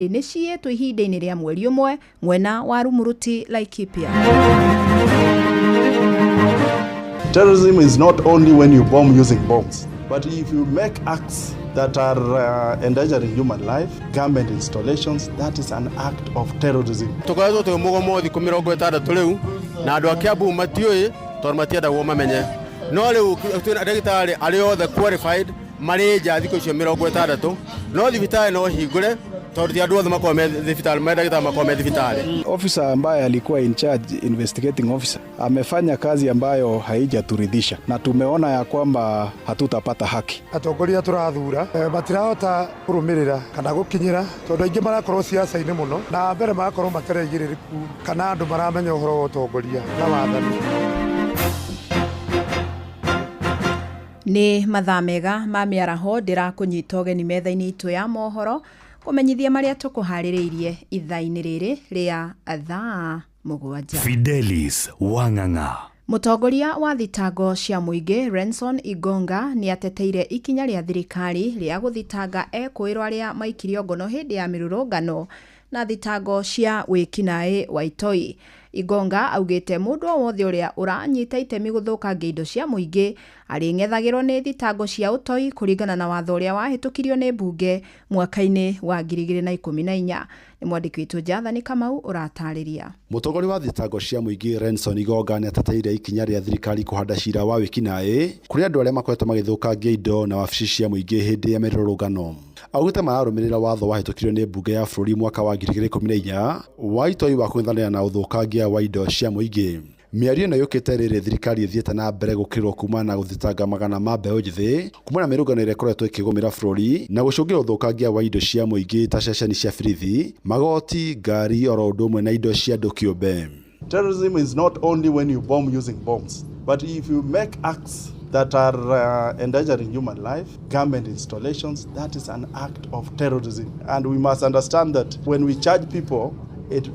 Nĩ ciyĩtwo ihinda-inĩ rĩa mweri ũmwe mwena wa Rumuruti, Laikipia. Terrorism is not only when you bomb using bombs, but if you make acts that are endangering human life, government installations, that is an act of terrorism. Tũkoretwo twĩ mũgomo thikũ 60 rĩu, na andũ a Kiambu matiũĩ tondũ matiendagwo mamenye, no rĩu twĩna ndagĩtarĩ arĩa othe qualified marĩ nja thikũ icio 60, no thibitarĩ no hingũre tondũ ti andũ othe makoragwo me thibitarĩ, me ndagĩtarĩ makoragwo me thibitarĩ. Officer ambaye alikuwa in charge, investigating officer, amefanya kazi ambayo haijaturidhisha na tumeona ya kwamba hatutapata haki. Atongoria tũrathura matirahota kũrũmĩrĩra kana gũkinyĩra, tondũ aingĩ marakorwo siasa-inĩ mũno na mbere magakorwo matarĩ aigĩrĩrĩku kana andũ maramenya ũhoro wa ũtongoria na wathani. Nĩ mathaa mega ma mĩaraho, ndĩrakũnyita ũgeni metha-inĩ itũ ya mohoro kũmenyithia marĩa tũkũharĩrĩirie ithaa-inĩ rĩrĩ rĩa thaa 7. Fidelis Wang'ang'a. Mũtongoria wa thitango cia mũingĩ Renson Igonga nĩ ateteire ikinya rĩa thirikari rĩa gũthitanga ekũĩrwo arĩa maikirio ngono hĩndĩ ya mĩrũrũngano na thitango cia wĩkinaĩ wa itoi. Igonga augĩte mũndũ o wothe ũrĩa ũranyita itemi gũthũkangia indo cia mũingĩ arĩng'ethagĩrwo nĩ thitango cia ũtoi kũringana na watho ũrĩa wahĩtũkirio nĩ mbunge mwaka-inĩ wa 2014. Nĩ mwandĩki witũ Jathani Kamau ũratarĩria. Mũtongoria wa thitango cia mũingĩ Renson Igonga nĩ ateteire ikinya rĩa thirikari kũhanda cira wa wĩkinaĩ kũrĩ andũ arĩa makoretwo magĩthũkangia indo na wabici cia mũingĩ hĩndĩ ya mĩrũrũngano. Augĩte mararũmĩrĩra watho wahĩtũkirio nĩ mbunge ya bũrũri mwaka wa 2014 wa itoi wa kũng'ethanĩra na ũthũkangia wa indo cia mũingĩ. Mĩario ĩno yũkĩte rĩrĩ thirikari ĩthiĩte na mbere gũkĩrwo kumana na gũthitanga magana ma mbeũ njĩthĩ kumana na mĩrũngano ĩrĩa ĩkoretwo ĩkĩgũmĩra bũrũri na gũcũngĩra ũthũkangia wa indo cia mũingĩ ta ceceni cia birithi, magoti, ngari oro ũndũ ũmwe na indo cia andũ kĩũmbe. Terrorism is not only when you bomb using bombs, but if you make acts that are endangering human life, government installations, that is an act of terrorism. And we must understand that when we charge people,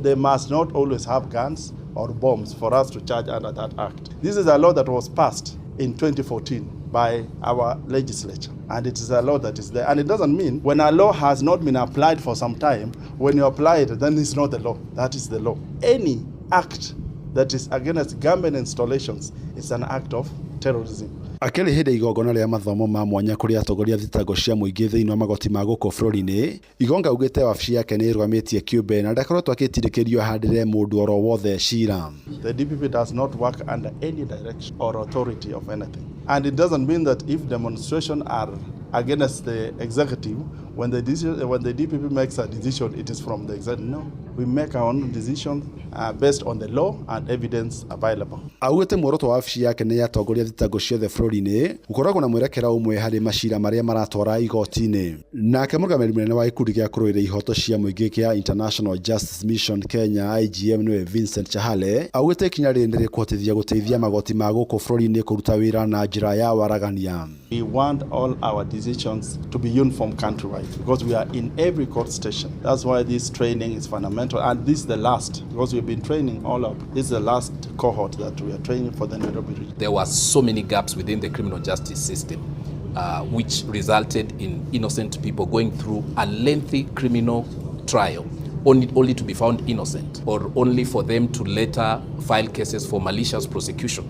they must not always have guns or bombs for us to charge under that act. This is a law that was passed in 2014 by our legislature, and it is a law that is there. And it doesn't mean when a law has not been applied for some time, when you apply it, then it's not the law. That is the law. Any act that is against government installations is an act of terrorism. Akĩrĩ hĩndĩ igongona rĩa mathomo ma mwanya kũrĩ atongoria thitango cia mũingĩ thĩinĩ wa magoti ma gũkũ bũrũri-inĩ, Igonga augĩte wabici yake nĩ ĩrũgamĩtie kĩũmbe na ndakoretwo agĩtindĩkĩrio ahandĩre mũndũ oro wothe cira. The DPP does not work under any direction or authority of anything. And it doesn't mean that if demonstrations are against the executive, when the DPP makes a decision, it is from the executive. No, we make our own decisions based on the law and evidence available. Augĩte muoroto wa wabici yake nĩ atongoria thitango ciothe bũrũri-inĩ gũkoragwo na mwerekera ũmwe harĩ macira marĩa maratwara igoti-inĩ. Nake mũrũgamĩrĩri mũnene wa gĩkundi gĩa kũrũĩrĩra ihoto cia mũingĩ kĩa International Justice Mission Kenya IGM nĩwe Vincent Chahale augĩte ikinya rĩrĩ nĩ rĩkũhotithia gũteithia magoti ma gũkũ bũrũri-inĩ kũruta wĩra na njĩra ya waragania. We want all our decisions to be uniform countrywide because we are in every court station. That's why this training is fundamental, and this is the last, because we've been training all up. This is the last cohort that we are training for the Nairobi region. There were so many gaps within the criminal justice system, which resulted in innocent people going through a lengthy criminal trial only to be found innocent, or only for them to later file cases for malicious prosecution,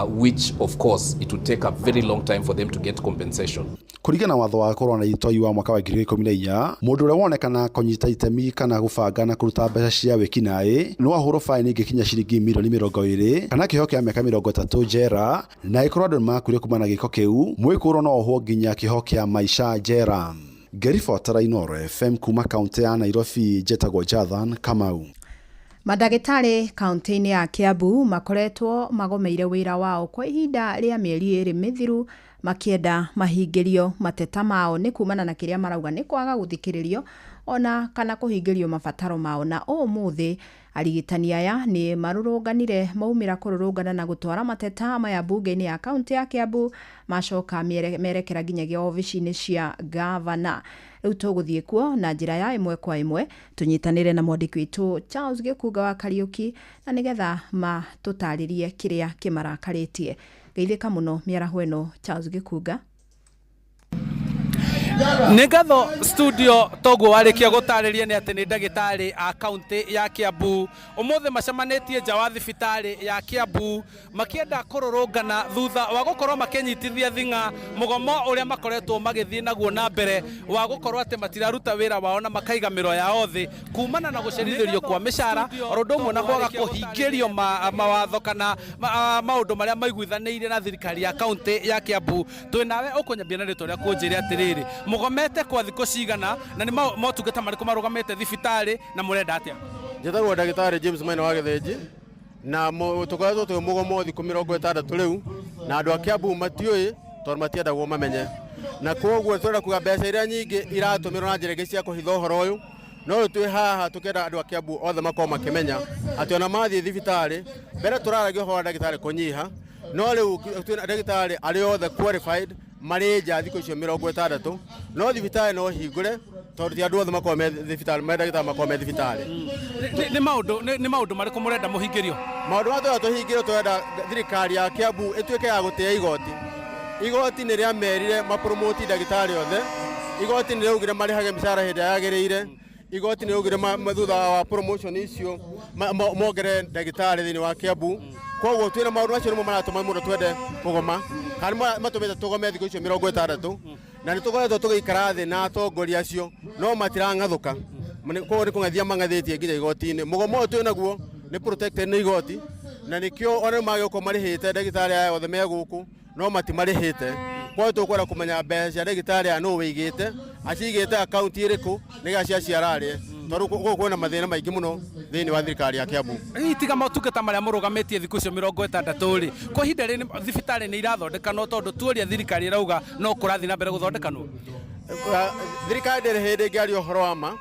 which of course it would take a very long time for them to get compensation. Kũringana na watho wa kũrũa na itoi wa mwaka wa 2014, mũndũ ũrĩa wonekana kũnyita itemi kana gũbanga na kũruta mbeca cia wĩkinaĩ no ahũrwo faini ĩngĩkinya ciringi mirioni 20 kana kĩoho kĩa mĩaka 30 njera, na angĩkorwo andũ nĩmakuire kumana na gĩko kĩu, mwĩkũĩrwo no ohwo nginya kĩoho kĩa maica njera. Ngĩribotera Inooro FM kuma kaunti ya Nairobi, njĩtagwo Jathan Kamau. Mandagĩtarĩ kaunti-inĩ ya Kiambu makoretwo magomeire wĩra wao kwa ihinda rĩa mĩeri 2 mĩthiru makĩenda mahingĩrio mateta mao nĩ kumana na kĩrĩa marauga nĩ kwaga gũthikĩrĩrio ona kana kũhingĩrio mabataro mao. Na ũmũthĩ arigitani aya nĩ marũrũnganire maumĩra kũrũrũngana na gũtwara mateta maya mbunge-inĩ ya kaunti ya Kiambu, macoka merekera nginyagia obici-inĩ cia gavana. Rĩu tũgũthiĩ kuo na njĩra ya ĩmwe kwa ĩmwe tũnyitanĩre na mwandĩki witũ Charles Gĩkunga wa Kariũki na nĩgetha matũtarĩrie kĩrĩa kĩmarakarĩtie. Geithĩka mũno mĩaraho ĩno, Charles Gĩkunga. Nĩ ngatho studio. Toguo warĩkia gũtarĩria nĩ atĩ nĩ ndagĩtarĩ a kaunti ya Kiambu ũmũthĩ macemanĩtie nja wa thibitarĩ ya Kiambu makĩenda kũrũrũngana thutha wa gũkorwo makĩnyitithia thing'a mũgomo ũrĩa makoretwo magĩthiĩ naguo na mbere wa gũkorwo atĩ matiraruta wĩra wao na makaiga mĩro yao thĩ kumana na gũcerithĩrio kwa mĩcara, oro ũndũ ũmwe na kwaga kũhingĩrio mawatho kana maũndũ marĩa maiguithanĩirie na thirikari ya kaunti ya Kiambu. Twĩ nawe, ũkũnyambia na rĩtwa rĩaku, ũnjĩre atĩrĩrĩ, mũgomete kwa thikũ cigana na nĩ motungata marĩkũ marũgamĩte thibitarĩ na mũrenda atĩa? Njĩtagwo ndagĩtarĩ James Maina wa Gĩthĩnji na tũkoretwo twĩ mũgomo thikũ 60 rĩu, na andũ a Kiambu matiũĩ tondũ matiendagwo mamenye, na koguo tũrenda kuga mbeca iria nyingĩ iratũmĩrwo na njĩra ingĩ cia kũhitha ũhoro ũyũ. No rĩu twĩ haha tũkĩenda andũ a Kiambu othe makorwo makĩmenya atĩ ona mathiĩ thibitarĩ, mbere tũraragia ũhoro wa ndagĩtarĩ kũnyiha, no rĩu twĩna ndagĩtarĩ arĩa othe qualified marĩ nja thikũ icio 60, no thibitarĩ no hingũre tondũ ti andũ othe makorwo me thibitarĩ, me ndagĩtarĩ makorwo me thibitarĩ. Nĩ maũndũ marĩkũ mũrenda mũhingĩrio? Maũndũ marĩa tũrenda tũhingĩrio, tũrenda thirikari ya Kiambu ĩtuĩke ya gũtĩa igoti. Igoti nĩ rĩamerire mapromoti ndagĩtarĩ othe, igoti nĩ rĩaugire marĩhage mĩcara hĩndĩ ĩrĩa yagĩrĩire, igoti nĩ rĩaugire thutha wa promotion icio mongerere ndagĩtarĩ thĩinĩ wa Kiambu. Koguo twĩna maũndũ macio nĩmo maratũma mũno twende kũgoma, kana nĩmo matũmĩte tũgome thikũ icio 60, na nĩ tũkoretwo tũgĩikara thĩ na atongoria acio no matirang'athũka. Koguo nĩ kũng'athia mang'athĩtie nginya igoti-inĩ. Mũgomo ũyũ twĩ naguo nĩ protected nĩ igoti, na nĩkĩo ona rĩu magĩũka marĩhĩte ndagĩtarĩ aya othe me gũkũ no matimarĩhĩte. Koguo tũkwenda kũmenya mbeca cia ndagĩtarĩ aya nũ wĩigĩte, acigĩte akaunti ĩrĩkũ nĩgetha ciaciara arĩe, tondũ gũkũ kwĩna mathĩna maingĩ mũno thĩinĩ wa thirikari ya Kiambu. Hihi tiga motungata marĩa mũrũgamĩtie thikũ icio 60 rĩ, kwa ihinda rĩrĩ thibitarĩ nĩ irathondekanwo? Tondũ tuoria thirikari ĩrauga no kũrathiĩ na mbere gũthondekanwo. Thirikari ndĩrĩ hĩndĩ ĩngĩaria ũhoro wa ma.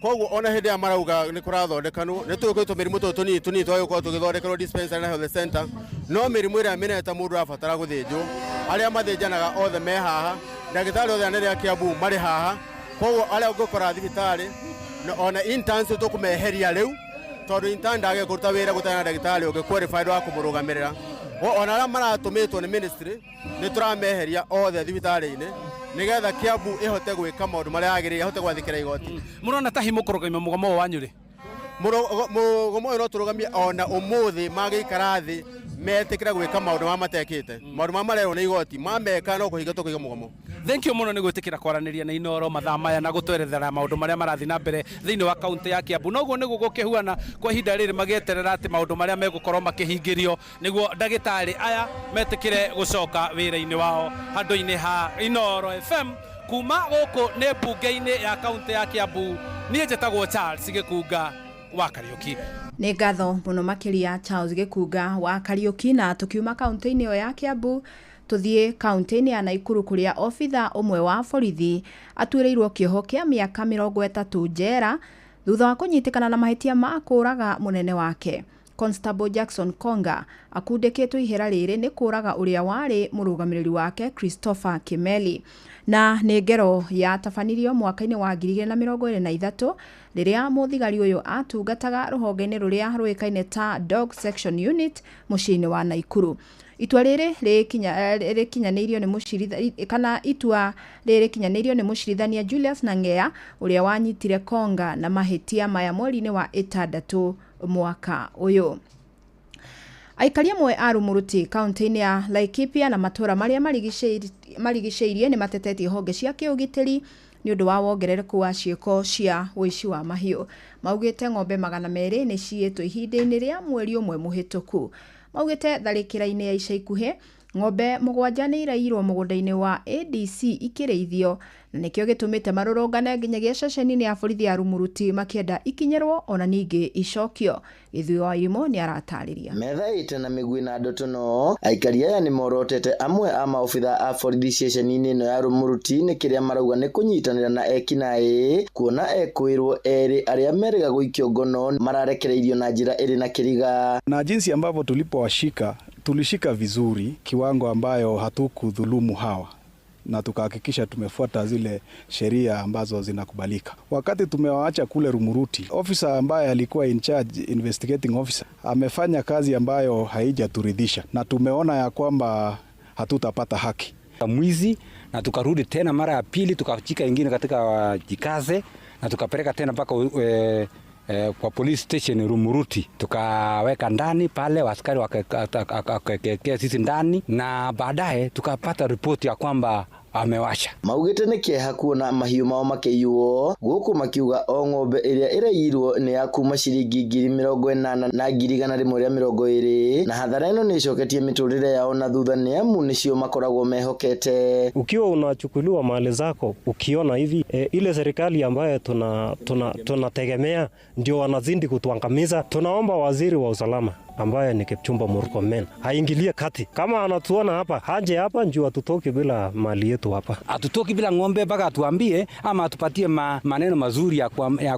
Koguo ona hĩndĩ ĩrĩa marauga nĩ kũrathondekanwo, nĩ tũĩ kwĩ tũmĩrimũ tũtũ tũnini tũnini twagĩrĩirwo gũkorwo tũgĩthondekerwo dispensary na health center, no mĩrimũ ĩrĩa mĩnene ta mũndũ arabatara gũthĩnjwo, arĩa mathĩnjanaga othe me haha, ndagĩtarĩ othe anene a Kiambu marĩ haha. Koguo arĩa ũngĩkora thibitarĩ na ona interns tũkũmeheria rĩu, tondũ intern ndagĩrĩirwo kũruta wĩra gũtarĩ na ndagĩtarĩ ũngĩ qualified wa kũmũrũgamĩrĩra. Ona arĩa maratũmĩtwo nĩ ministry nĩ tũrameheria othe thibitarĩ-inĩ nĩgetha Kiambu ĩhote gwĩka maũndũ marĩa yagĩrĩire, ĩhote gwathĩkĩra igoti. Mũrona ta hihi mũkũrũgamia mũgomo ũyũ wanyu rĩ? Mũgomo ũyũ no tũrũgamie ona ũmũthĩ magĩikara thĩ metĩkĩra gwĩka maũndũ marĩa matekĩte, maũndũ marĩa marerwo nĩ igoti mameka no kũhinga tũkũiga mũgomo. Thank you mũno nĩ gwĩtĩkĩra kwaranĩria na Inoro mathaa maya na gũtwerethera maũndũ marĩa marathiĩ na mbere thĩinĩ wa kaunti ya Kiambu. Noguo nĩguo gũkĩhuana kwa ihinda rĩrĩ, magĩeterera atĩ maũndũ marĩa megũkorwo makĩhingĩrio nĩguo ndagĩtarĩ aya metĩkĩre gũcoka wĩra-inĩ wao. Handũ-inĩ ha Inoro FM kuma gũkũ nĩ mbunge-inĩ ya kaunti ya Kiambu, niĩ njĩtagwo Charles Gĩkunga wa Kariũki. Nĩ ngatho mũno makĩria, Charles Gĩkunga wa Kariũki. Na tũkiuma kaunti-inĩ ĩyo ya Kiambu, tũthiĩ kaunti-inĩ ya Naikuru kũrĩa obitha ũmwe wa borithi atuĩrĩirwo kĩoho kĩa mĩaka 30 njera thutha wa kũnyitĩkana na mahĩtia ma kũũraga mũnene wake. Constable Jackson Konga akundĩkĩtwo ihera rĩrĩ nĩ kũũraga ũrĩa warĩ mũrũgamĩrĩri wake Christopher Kimeli, na nĩ ngero yatabanirio mwaka-inĩ wa 2023 rĩrĩa mũthigari ũyũ atungataga rũhonge-inĩ rũrĩa rũĩkaine ta Dog Section Unit mũciĩ-inĩ wa Naikuru. Itua rĩrĩ rĩkinyanĩirio nĩ mũcirithania, kana itua rĩrĩ rĩkinyanĩirio nĩ mũcirithania Julius Nang'ea ũrĩa wanyitire Konga na mahĩtia maya mweri-inĩ wa 6 mwaka ũyũ. Aikari amwe a Rumuruti kaunti-inĩ ya Laikipia na matũũra marĩa marigicĩirie nĩ matetetie honge cia kĩũgitĩri nĩ ũndũ wa wongerereku wa ciĩko cia ũici wa mahiũ. Maugĩte ng'ombe 200 nĩ ciiyĩtwo ihinda-inĩ rĩa mweri ũmwe mũhĩtũku. Maugĩte tharĩkĩra-inĩ ya ica ikuhĩ, ng'ombe 7 nĩ iraiyirwo mũgũnda-inĩ wa ADC ikĩrĩithio, na nĩkĩo gĩtũmĩte marũrũngane nginyagia ceceni-inĩ ya borithi ya Rumuruti makĩenda ikinyĩrwo ona ningĩ icokio. Gĩthuĩ wa Irimũ nĩ aratarĩria. Methaĩte na mĩguĩ na ndotono, aikari aya nĩ morotete amwe a maobitha a borithi ceceni-inĩ ĩno ya Rumuruti nĩ kĩrĩa marauga nĩ kũnyitanĩra na ekinaĩ, kuona ekwĩrwo erĩ arĩa merĩga gũikio ngono mararekereirio na njĩra ĩrĩ na kĩriga. Na jinsi ambavyo tulipowashika, tulishika vizuri kiwango ambayo hatukudhulumu hawa na tukahakikisha tumefuata zile sheria ambazo zinakubalika. Wakati tumewaacha kule Rumuruti, ofisa ambaye alikuwa in charge, investigating officer, amefanya kazi ambayo haijaturidhisha na tumeona ya kwamba hatutapata haki. Mwizi na tukarudi tena mara ya pili tukachika ingine katika Jikaze na tukapeleka tena mpaka kwa police station Rumuruti, tukaweka ndani pale, askari wakawekea sisi ndani, na baadaye tukapata ripoti ya kwamba amewasha. Maugĩte nĩ kĩeha kuona mahiũ mao makĩiywo gũkũ makiuga o ng'ombe ĩrĩa ĩraiyirwo nĩ ya kuma ciringi 80,000 na 120,000 na hathara ĩno nĩ ĩcoketie mĩtũrĩre yao na thutha nĩ amu nĩcio makoragwo mehokete. Ukiwa unachukuliwa mali zako ukiona hivi ile serikali ambayo tunategemea ndio wanazidi kutuangamiza. Tunaomba waziri wa usalama ambaye ni Kipchumba Murkomen aingilie kati. Kama anatuona hapa, haje hapa njoo atutoke bila mali yetu hapa. Atutoki bila ng'ombe mpaka atuambie ama atupatie maneno mazuri ya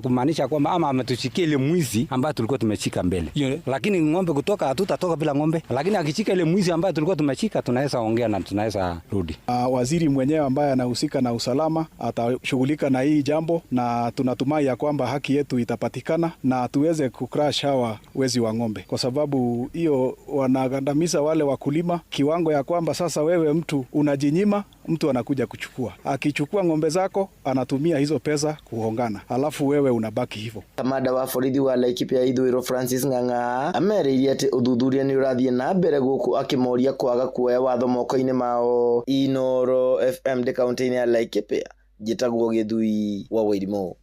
kumaanisha kwamba ama ametushikia ile mwizi ambaye tulikuwa tumeshika mbele. Lakini ng'ombe kutoka, hatutatoka bila ng'ombe. Lakini akishika ile mwizi ambaye tulikuwa tumeshika, tunaweza ongea na tunaweza rudi. Waziri mwenyewe ambaye anahusika na usalama atashughulika na hii jambo, na tunatumai ya kwamba haki yetu itapatikana na tuweze kucrash hawa wezi wa ng'ombe, kwa sababu hiyo wanagandamiza wale wakulima kiwango ya kwamba sasa wewe mtu unajinyima, mtu anakuja kuchukua. Akichukua ng'ombe zako anatumia hizo pesa kuhongana, alafu wewe unabaki hivyo. Kamanda wa borithi wa Laikipia Ithũĩro Francis Ng'ang'a amerĩire atĩ ũthuthuria nĩ ũrathiĩ na mbere gũkũ akĩmoria kwaga kuoya watho moko-inĩ mao. Inoro FM ndĩ kaũntĩ-inĩ ya Laikipia, njĩtagwo Gĩthui wa Wairimu.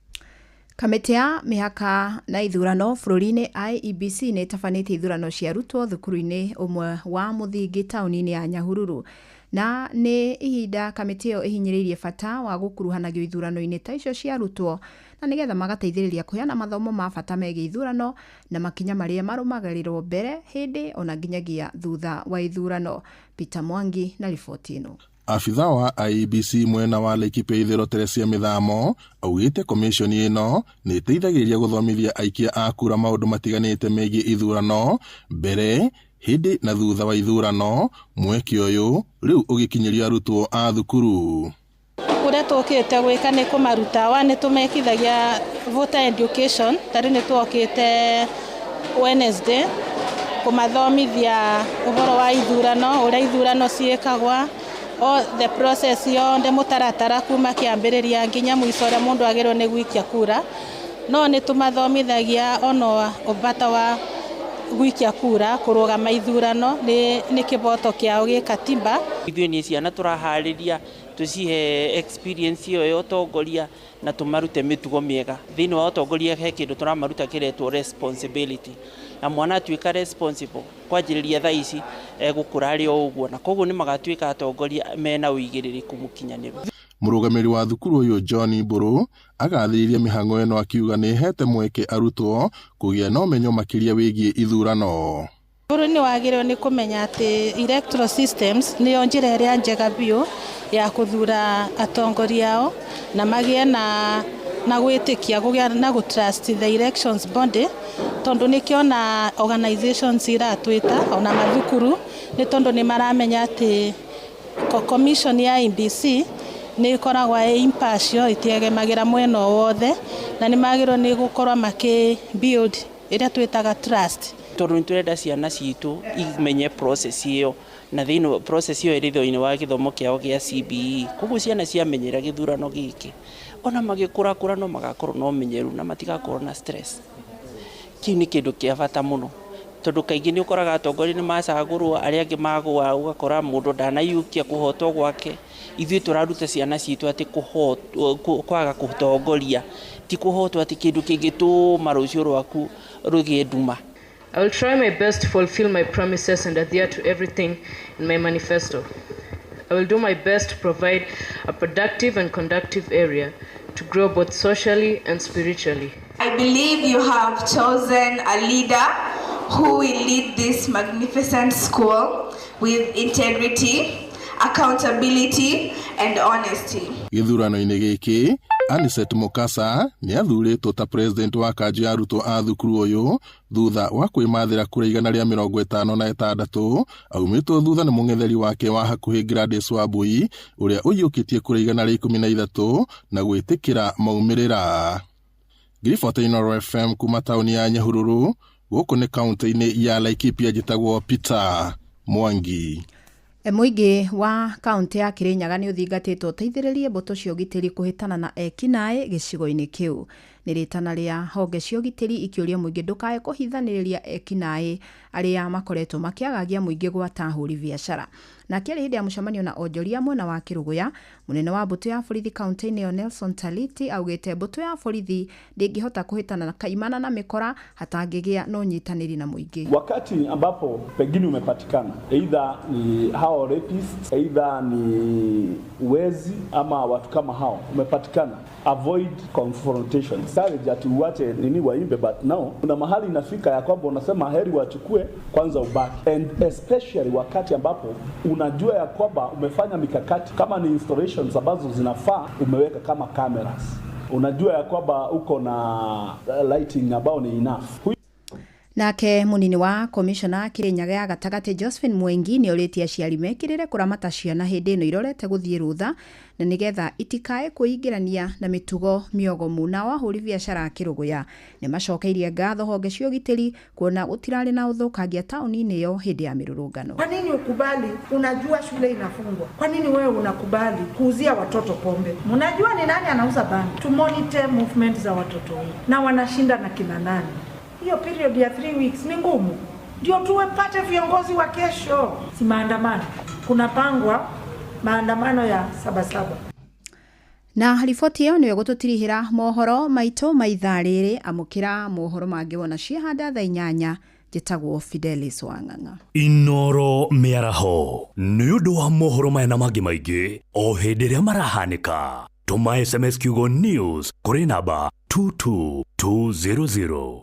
Kamĩtĩ ya mĩhaka na ithurano bũrũri-inĩ IEBC nĩ ĩtabanĩtie ithurano cia arutwo thukuru-inĩ ũmwe wa mũthingi taũni-inĩ ya Nyahururu, na nĩ ihinda kamĩtĩ ĩyo ĩhinyĩrĩirie bata wa gũkuruhanagio ithurano-inĩ ta icio cia arutwo na nĩgetha magateithĩrĩria kũheana mathomo ma bata megiĩ ithurano na makinya marĩa marũmagĩrĩrwo mbere, hĩndĩ ona nginyagia thutha wa ithurano. Peter Mwangi na riboti ĩno. Abitha wa IEBC mwena wa Laikipia Ithũĩro Teresia Mĩthamo augĩte komishoni ĩno nĩ ĩteithagĩrĩria gũthomithia aikia a kura maũndũ matiganĩte megiĩ ithurano mbere, hĩndĩ na thutha wa ithurano. Mweke ũyũ rĩu ũgĩkinyĩrio arutwo a thukuru. Ũrĩa tũkĩte gwĩka nĩ kũmaruta wa nĩ tũmekithagia voter education, ta rĩu nĩ twokĩte Wednesday kũmathomithia ũhoro wa ithurano, ũrĩa ithurano ciĩkagwa, o the process yothe, mũtaratara kuma kĩambĩrĩria nginya mũico ũrĩa mũndũ agĩrĩirwo nĩ gũikia kura. No nĩ tũmathomithagia ona bata wa gũikia kura, kũrũgama ithurano nĩ kĩboto kĩao gĩ katiba. Ithuĩ nĩ ciana tũraharĩria tũcihe experience ĩyo ya ũtongoria na tũmarute mĩtugo mĩega. Thĩinĩ wa ũtongoria he kĩndũ tũramaruta kĩretwo responsibility, na mwana atuĩka responsible kwanjĩrĩria thaa ici egũkũra arĩ o ũguo, na koguo nĩ magatuĩka atongoria mena ũigĩrĩrĩku mũkinyanĩru. Mũrũgamĩrĩri wa thukuru ũyũ John Mbũrũ agathĩrĩria mĩhang'o ĩno akiuga nĩ ĩhete mweke arutwo kũgĩa na ũmenyo makĩria wĩgiĩ ithurano. Bũrũri nĩ wagĩrĩirwo nĩ kũmenya atĩ electoral systems nĩyo njĩra ĩrĩa njega biũ ya kũthura atongoria ao na magĩe na gwĩtĩkia kũgĩa na gũ trust the elections body, tondũ nĩkĩo na organizations iratwĩta ona mathukuru nĩ tondũ nĩ maramenya atĩ commission ya IEBC nĩ ĩkoragwo ĩ impartial, ĩtiegemagĩra mwena o wothe, na nĩ magĩrĩirwo nĩ gũkorwo makĩ build ĩrĩa twĩtaga trust. Tondũ nĩ tũrenda ciana citũ imenye process ĩyo, na thĩinĩ process ĩyo ĩrĩ thĩinĩ wa gĩthomo kĩao gĩa CBE. Koguo ciana ciamenyera gĩthurano gĩkĩ, ona magĩkũrakũra no magakorwo na ũmenyeru na matigakorwo na stress. Kĩu nĩ kĩndũ kĩa bata mũno, tondũ kaingĩ nĩ ũkoraga atongoria nĩ macagũrwo, arĩa angĩ magũa, ũgakora mũndũ ndanaiyũkia kũhotwo gwake. Ithuĩ tũraruta ciana citũ atĩ kwaga kũtongoria ti kũhotwo atĩ kĩndũ kĩngĩtũma rũciũ rwaku rũgĩe nduma. I will try my best to fulfill my promises and adhere to everything in my manifesto. I will do my best to provide a productive and conducive area to grow both socially and spiritually. I believe you have chosen a leader who will lead this magnificent school with integrity, accountability, and honesty. Gĩthurano-inĩ gĩkĩ, Aniset Mukasa nĩ athurĩtwo ta president wa kanjũ ya arutwo a thukuru ũyũ thutha wa kwĩmathĩra kura 156, aumĩtwo thutha nĩ mũng'etheri wake wa hakuhĩ Gladys Wambui ũrĩa ũiyũkĩtie kura 113 na gwĩtĩkĩra maumĩrĩra. Ngiribota Inooro FM kuma taũni ya Nyahururu, gũkũ nĩ kaũntĩ-inĩ ya Laikipia, njĩtagwo Peter Mwangi. Mũingĩ wa kaũntĩ ya Kirinyaga nĩ ũthingatĩtwo ũteithĩrĩrie mbũtũ cia ũgitĩri kũhĩtana na ekinaĩ gĩcigo-inĩ kĩu. Nĩ rĩtana rĩa honge cia ũgitĩri ikĩũria mũingĩ ndũkae kũhithanĩrĩria ekinaĩ arĩa makoretwo makĩagagia mũingĩ gwata ahũri biacara. Nake arĩ hĩndĩ ya mũcemanio na onjoria mwena wa Kĩrũgũya, mũnene wa mbũtũ ya borithi kaũntĩ-inĩ ĩyo Nelson Taliti augĩte mbũtũ ya borithi ndĩngĩhota kũhĩtana na kaimana na mĩkora hatangĩgĩa na ũnyitanĩri na mũingĩ. Wakati ambapo pengine umepatikana either ni hao rapists, either ni wezi ama watu kama hao, umepatikana, avoid confrontation. Encourage ati uache nini waimbe, but now kuna mahali inafika ya kwamba unasema heri wachukue kwanza ubaki, and especially wakati ambapo unajua ya kwamba umefanya mikakati kama ni installations ambazo zinafaa umeweka kama cameras, unajua ya kwamba uko na lighting ambao ni enough. Nake munini wa komishona Kirinyaga ya gatagatĩ Josephine Mwengi nĩ orĩtie aciari mekĩrĩre kũramata ciana hĩndĩ ĩno irorete gũthiĩ rũtha na nĩgetha itikae kwĩingĩrania na mĩtugo mĩogomu. Nao ahũri biacara a Kĩrũgũya nĩ macokeirie ngatho honge cia ũgitĩri kuona gũtirarĩ na ũthũkangia taũni-inĩ ĩyo hĩndĩ ya mĩrũrũngano. Kwa nini ukubali? Unajua shule inafungwa. Kwa nini wewe unakubali kuuzia watoto pombe? Mnajua ni nani anauza bangi? To monitor movement za watoto wetu. Na wanashinda na kina nani? Hiyo period ya 3 weeks ni ngumu. Ndio tuwepate viongozi wa kesho. Si maandamano. Kuna pangwa maandamano ya 7-7. Na riboti ĩyo nĩyo gũtũtirihĩra mohoro maitũ ma ithaa rĩrĩ. Amũkĩra mohoro mangĩ wona ciahanda thaa 8. Njĩtagwo Fidelis Wang'ang'a. Inoro mĩaraho nĩ ũndũ wa mohoro maya na mangĩ maingĩ o hĩndĩ ĩrĩa marahanĩka. Tũma SMS kiugo news kũrĩ namba 22200.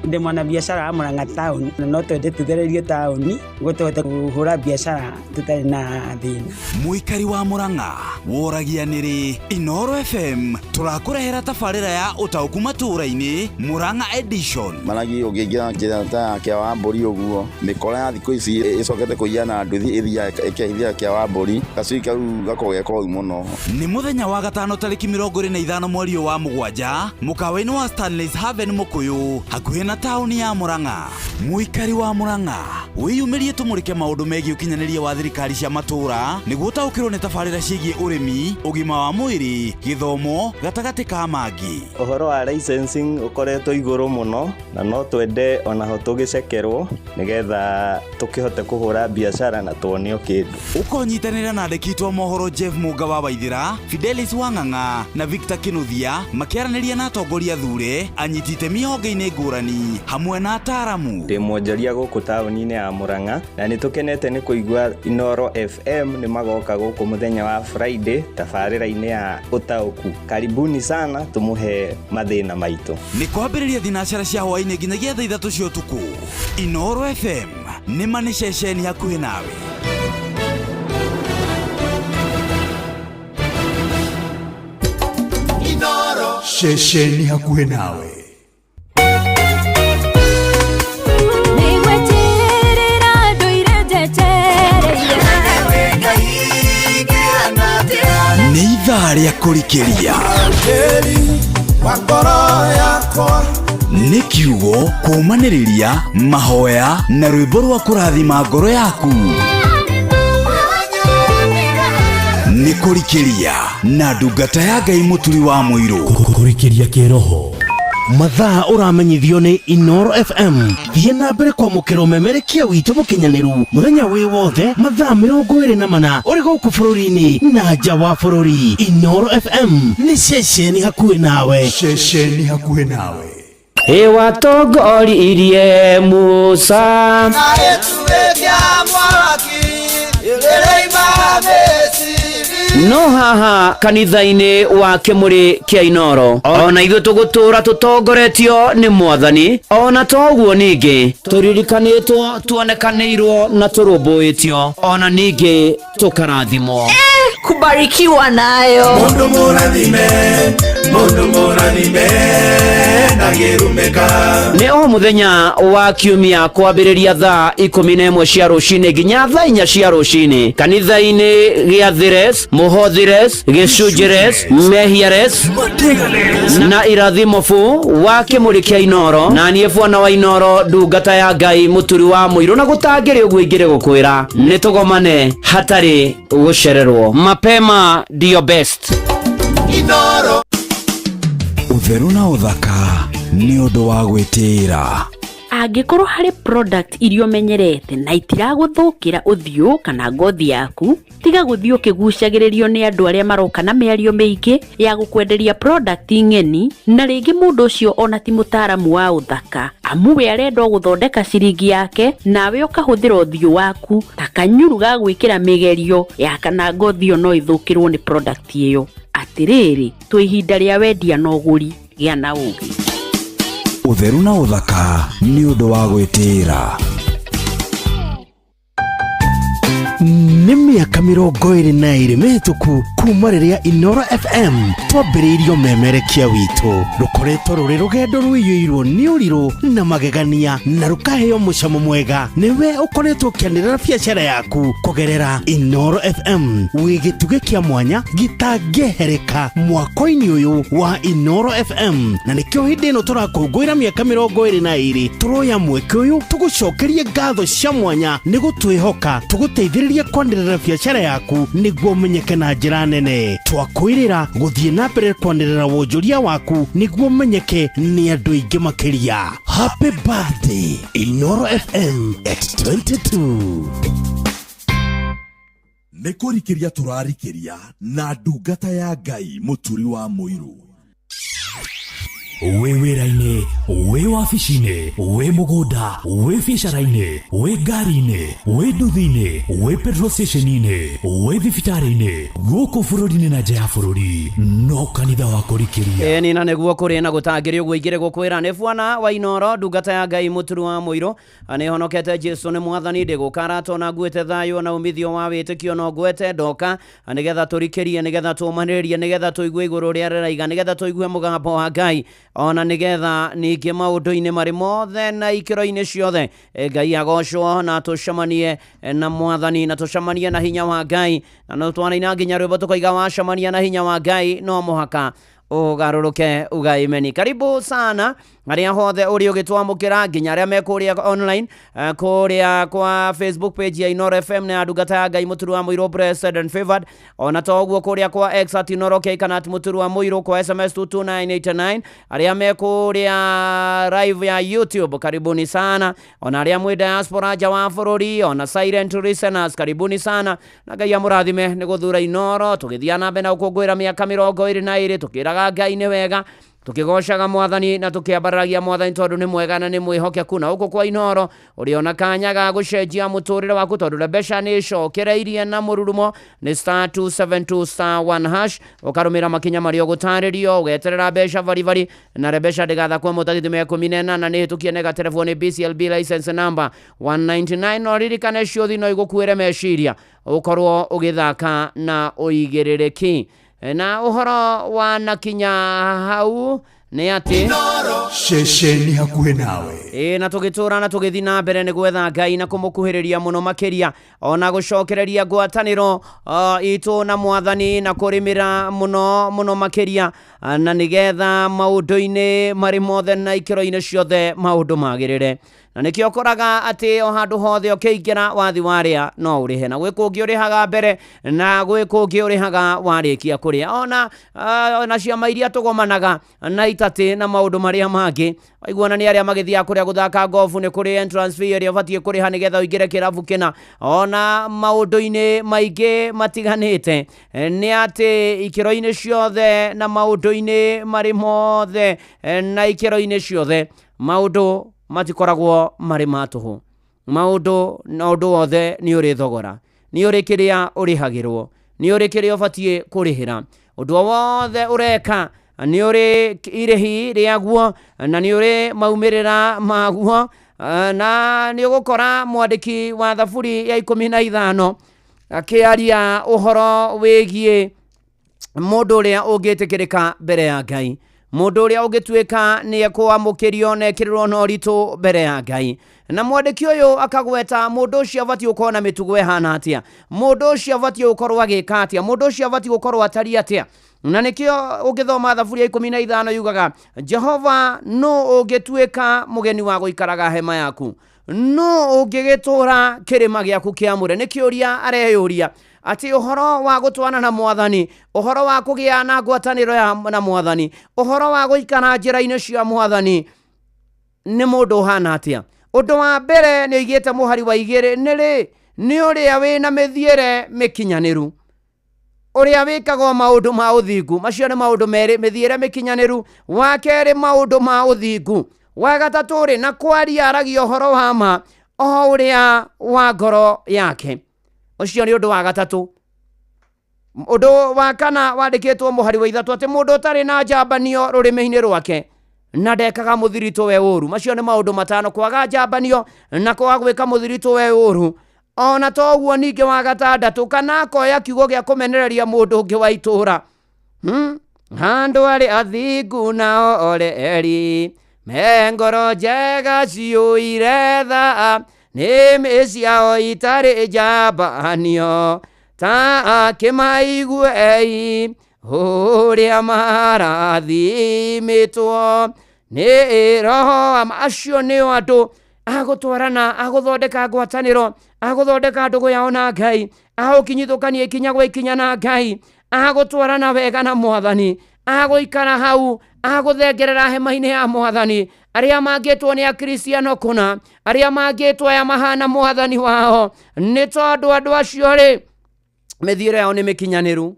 Ndĩ mwanabiacara wa Murang'a town na no twende tũthererio taũni nĩguo tũhote kũhũra biacara tũtarĩ na thĩna. Mũikari wa Murang'a woragia nĩrĩ Inoro FM tũrakũrehera tabarĩra ya ũtaũku matũũra-inĩ Murang'a edition. Maragi ũngĩingĩra njĩra ta ya kĩa wa mbũri ũguo mĩkora ya thikũ ici ĩcokete kũiya na nduthi ĩthiaga ĩkehithia kĩa wa mbũri gacui kau gakoragwo ge koru mũno. Nĩ mũthenya wa gatano tarĩki 25 mweri wa 7 mũkawa-inĩ wa Stanley's Haven Mũkũyũ hakuhĩ na taũni ya Murang'a. Mũikari wa Murang'a wĩyumĩrie tũmũrĩke maũndũ megiĩ ũkinyanĩria wa thirikari cia matũũra nĩguo ũtaũkĩrwo nĩ tabarĩra ciĩgiĩ ũrĩmi, ũgima wa mwĩrĩ, gĩthomo gatagatĩ ka mangĩ. Ũhoro wa licensing ũkoretwo igũrũ mũno na no twende onaho tũgĩcekerwo nĩgetha tũkĩhote kũhũra biacara na tuonio kĩndũ. Ũkonyitanĩra na andĩki a mohoro Jeff Mũnga wa Waithĩra, Fidelis Wang'ang'a na Victor Kinuthia makĩaranĩria na atongoria thure, anyiti itemi honge-inĩ ngũrani hamwe na ataaramu. Ndĩ mwonjoria gũkũ taũni-inĩ ya Murang'a na nĩ tũkenete nĩ kũigua Inoro FM nĩ magoka gũkũ mũthenya wa Friday tabarĩra-inĩ ya ũtaũku. Karibuni sana tũmũhe mathĩna maitũ. Nĩ kwambĩrĩria thinacara cia hwaĩ-inĩ nginyagia thaa 3 cia ũtukũ. Inoro FM nĩ ma nĩ ceceni hakuhĩ nawe. Inoro ceceni hakuhĩ nawe. Nĩ ithaa rĩa kũrikĩria nĩ kiugo kũũmanĩrĩria mahoya na rwĩmbo rwa kũrathima ngoro yaku. Nĩ kũrikĩria na ndungata ya Ngai Mũturi wa Mũirũ. Kũrikĩria kĩroho mathaa ũramenyithio nĩ Inoro FM. Thiĩ na mbere kwamũkĩra ũmemerekia witũ mũkinyanĩru mũthenya wĩ wothe mathaa 24 ũrĩ gũkũ bũrũri-inĩ na nja wa bũrũri. Inoro FM nĩ ceceni hakuhĩ nawe. Ceceni hakuhĩ nawe. Ĩwatongoririe Musa no haha kanitha-inĩ wa Kĩmũrĩ kĩa Inoro ona ithuĩ tũgũtũra tũtongoretio nĩ Mwathani ona toguo ningĩ tũririkanĩtwo tuonekanĩirwo na tũrũmbũĩtio ona ningĩ tũkarathimwo kubarikiwa nayo. Mundu murathime, Mũndũ mũrathime ndangĩrumĩka. Nĩ o mũthenya wa kiumia kwambĩrĩria thaa 11 cia rũcinĩ nginya thaa 4 cia rũcinĩ kanitha-inĩ gĩathĩres, mũhothires, gĩcunjĩres, mehiares na irathimobu wa kĩmũrĩ kĩa Inoro. Na niĩ bwana wa Inoro, ndungata ya Ngai, mũturi wa mũirũ, na gũtangĩrĩ ũguo ingĩrĩ gũkwĩra nĩ tũgomane hatarĩ gũcererwo. Mapema ndio best. Inoro. Ũtheru na ũthaka nĩ ũndũ wa gwĩtĩĩra. Angĩkorwo harĩ product iria ũmenyerete na itiragũthũkĩra ũthiũ kana ngothi yaku, tiga gũthiĩ ũkĩgucagĩrĩrio nĩ andũ arĩa maroka na mĩario mĩingĩ ya gũkwenderia product ng'eni, na rĩngĩ mũndũ ũcio ona ti mũtaaramu wa ũthaka, amu we arenda o gũthondeka ciringi yake, nawe ũkahũthĩra ũthiũ waku ta kanyuru ga gwĩkĩra mĩgerio ya kana ngothi ĩyo no ĩthũkĩrwo nĩ product ĩyo. Atĩrĩrĩ, twĩ ihinda rĩa wendia na ũgũri, gĩa na ũgĩ. Ũtheru na ũthaka nĩ ũndũ wa gwĩtĩĩra. Nĩ mĩaka 22 mĩhĩtũku kuma rĩrĩa Inoro FM twambĩrĩirio memerekia witũ. Rũkoretwo rũrĩ rũgendo rũiyũirwo nĩ ũrirũ na magegania na rũkaheo mũcamo mwega. Nĩwe ũkoretwo ũkĩanĩrĩra biacara yaku kũgerera Inoro FM, wĩ gĩtugĩ kĩa mwanya gĩtangĩehereka mwako-inĩ ũyũ wa Inoro FM. Na nĩkĩo hĩndĩ ĩno tũrakũngũĩra mĩaka 22, tũroya mweke ũyũ tũgũcokerie ngatho cia mwanya nĩ gũtwĩhoka tũgũteithĩrĩrie kwanĩrĩra biacara yaku nĩguo ũmenyeke na njĩra nene. Twakwĩrĩra gũthiĩ na mbere kwanĩrĩra wonjoria waku nĩguo ũmenyeke nĩ andũ aingĩ makĩria. Happy birthday Inoro FM at 22. Nĩ kũrikĩria tũrarikĩria na ndungata ya Ngai, mũturi wa mũirũ. Wĩ wĩra-inĩ, wĩ wabici-inĩ, wĩ mũgũnda, wĩ biacara-inĩ, wĩ ngari-inĩ, wĩ nduthi-inĩ, wĩ petrol station-inĩ, wĩ thibitarĩ-inĩ, gũkũ bũrũri-inĩ na nja ya bũrũri, no kanitha wa kũrikĩria. Ĩni na nĩguo kũrĩ na gũtangĩrĩ ũguo ingĩrĩ gũkwĩra nĩ bwana wa Inoro, ndungata ya Ngai, mũturi wa mũirũ. Nĩ honokete, Jesu nĩ mwathani, ndĩgũkaratwo na nguĩte thayũ na umithio wa wĩtĩkio, no ngwete ndoka nĩgetha tũrikĩrie, nĩgetha tũmanĩrĩrie, nĩgetha tũigue igũrũ rĩa rĩraiga, nĩgetha tũigue mũgambo wa Ngai, ona nĩgetha ningĩ maũndũ-inĩ marĩ mothe na ikĩro-inĩ ciothe Ngai agocwo, na tũcemanie na mwathani na tũcemanie na hinya wa Ngai. Na no twanaina nginya rwĩmbo tũkoiga, wacemania na hinya wa Ngai no mũhaka ũgarũrũke uga imeni. Karibu sana arĩa hothe ũrĩ ũgĩtwamũkĩra, nginya arĩa me kũrĩa online, kũrĩa kwa Facebook page ya Inoro FM na ya ndungata ya Ngai mũturu wa mũirũ, blessed and favored. Ona to ũguo, kũrĩa kwa X at Inoro K kana at mũturu wa mũirũ, kwa SMS 22989, arĩa me kũrĩa live ya YouTube, karibuni sana. Ona arĩa mwĩ diaspora, nja wa bũrũri, ona silent listeners, karibuni sana, na Ngai amũrathime nĩ gũthura Inoro. Tũgĩthiĩ na mbere na gũkũngũĩra mĩaka 22, tũkĩraga Ngai nĩ wega, tukigocaga mwathani na tukiambararagia mwathani tondu nĩ mwega na nĩ mwĩhokeku. Na gũkũ kwa Inoro ũrĩona kanya ga gũcenjia mũtũrĩre waku, tondũ mbeca nĩ icokereirie na mũrurumo. Nĩ star 272 star 1 hash, ũkarũmĩra makinya marĩa ũgũtarĩrio, ũgeterera mbeca baribari, na mbeca ndĩgathakwo mũtagithĩ me 18 nĩ hĩtũkie nĩgaterebwo nĩ BCLB license number 199. No ririkane ciũthi no igũkuĩre meciria, ũkorwo ũgĩthaka na ũigĩrĩrĩki. Na ũhoro wa nakinya hau nĩ atĩ Ceceni hakuhĩ nawe. Ĩ na tũgĩtũra na tũgĩthiĩ na mbere nĩ gwetha Ngai na kũmũkuhĩrĩria mũno makĩria, ona gũcokereria ngwatanĩro itũ na mwathani na kũrĩmĩra mũno mũno makĩria, na nĩgetha maũndũ-inĩ marĩ mothe na ikĩro-inĩ ciothe maũndũ magĩrĩre. Na nĩkĩo ũkoraga atĩ o handũ hothe ũkĩingĩra wathi warĩa no ũrĩhe, na gwĩ kũngĩ ũrĩhaga mbere na gwĩ kũngĩ ũrĩhaga warĩkia kũrĩa. Ona ciama iria tũgomanaga na itatĩ na maũndũ marĩa mangĩ, waiguana nĩ arĩa magĩthiaga kũrĩa gũthaka gofu, nĩ kũrĩ entrance fee ĩrĩa ũbatiĩ kũrĩha nĩgetha ũingĩre kĩrabu kĩna. Ona maũndũ-inĩ maingĩ matiganĩte, nĩ atĩ ikĩro-inĩ ciothe na maũndũ-inĩ marĩ mothe na ikĩro-inĩ ciothe maũndũ matikoragwo marĩ ma tũhũ. Maũndũ na ũndũ wothe nĩ ũrĩ thogora, nĩ ũrĩ kĩrĩa ũrĩhagĩrwo, nĩ ũrĩ kĩrĩa ũbatiĩ kũrĩhĩra. Ũndũ o wothe ũreka nĩ ũrĩ irĩhi rĩaguo na nĩ ũrĩ maumĩrĩra maguo. Na nĩ ũgũkora mwandĩki wa thaburi ya 15 akĩaria ũhoro wĩgiĩ Mũndũ ũrĩa ũngĩtĩkĩrĩka mbere ya Ngai, mũndũ ũrĩa ũngĩtuĩka nĩ ekwamũkĩrio na ekĩrĩrwo na ũritũ mbere ya Ngai. Na mwandĩki ũyũ akagweta mũndũ ũcio abatiĩ gũkorwo na mĩtugo ĩhana atĩa, mũndũ ũcio abatiĩ gũkorwo agĩka atĩa, mũndũ ũcio abatiĩ gũkorwo atariĩ atĩa. Na nĩkĩo ũngĩthoma Thaburi ya 15 yugaga, Jehova, nũ ũngĩtuĩka mũgeni wa gũikaraga hema yaku? Nũ ũngĩgĩtũra kĩrĩma gĩaku kĩamũre? Nĩ kĩũria areyũria atĩ ũhoro wa gũtwana na Mwathani, ũhoro wa kũgĩa na ngwatanĩro na Mwathani, ũhoro wa gũikara njĩra-inĩ cia Mwathani, nĩ mũndũ ũhana atĩa? Ũndũ wa mbere nĩ oigĩte mũhari wa 2, nĩ rĩ, nĩ ũrĩa wĩna mĩthiĩre mĩkinyanĩru, ũrĩa wĩkaga maũndũ ma ũthingu. Macio nĩ maũndũ merĩ, mĩthiĩre mĩkinyanĩru. Wa kerĩ, maũndũ ma ũthingu. Wa gatatũ rĩ, na kwaria aragia ũhoro wa ma o ũrĩa wa ngoro yake. Ũcio nĩ ũndũ wa gatatũ. Ũndũ wa kana wandĩkĩtwo mũhari wa 3, atĩ mũndũ ũtarĩ na njambanio rũrĩmĩ-inĩ rwake na ndekaga mũthiritũ we ũru. Macio nĩ maũndũ 5, kwaga njambanio na kwaga gwĩka mũthiritũ we ũru. Ona to ũguo ningĩ wa gatandatũ, kana akoya kiugo gĩa kũmenereria mũndũ ũngĩ wa itũũra. Handũ arĩ athingu nao ore eri, me ngoro njega ciũire tha, nĩmĩ ciao itarĩ njambanio, ta akĩmaiguei ũrĩa marathimĩtwo nĩ Roho. Acio nĩo andũ agũtwarana, agũthondeka ngwatanĩro, agũthondeka ndũgũ yao na Ngai, agũkinyithũkania ikinya gwa ikinya na Ngai, agũtwarana wega na Mwathani, agũikara hau, agũthengerera hema-inĩ ya Mwathani. Arĩa mangĩtwo nĩ Akristiano kũna, arĩa mangĩtwo aya mahana Mwathani wao, nĩ tondũ andũ acio rĩ, mĩthiĩre yao nĩ mĩkinyanĩru,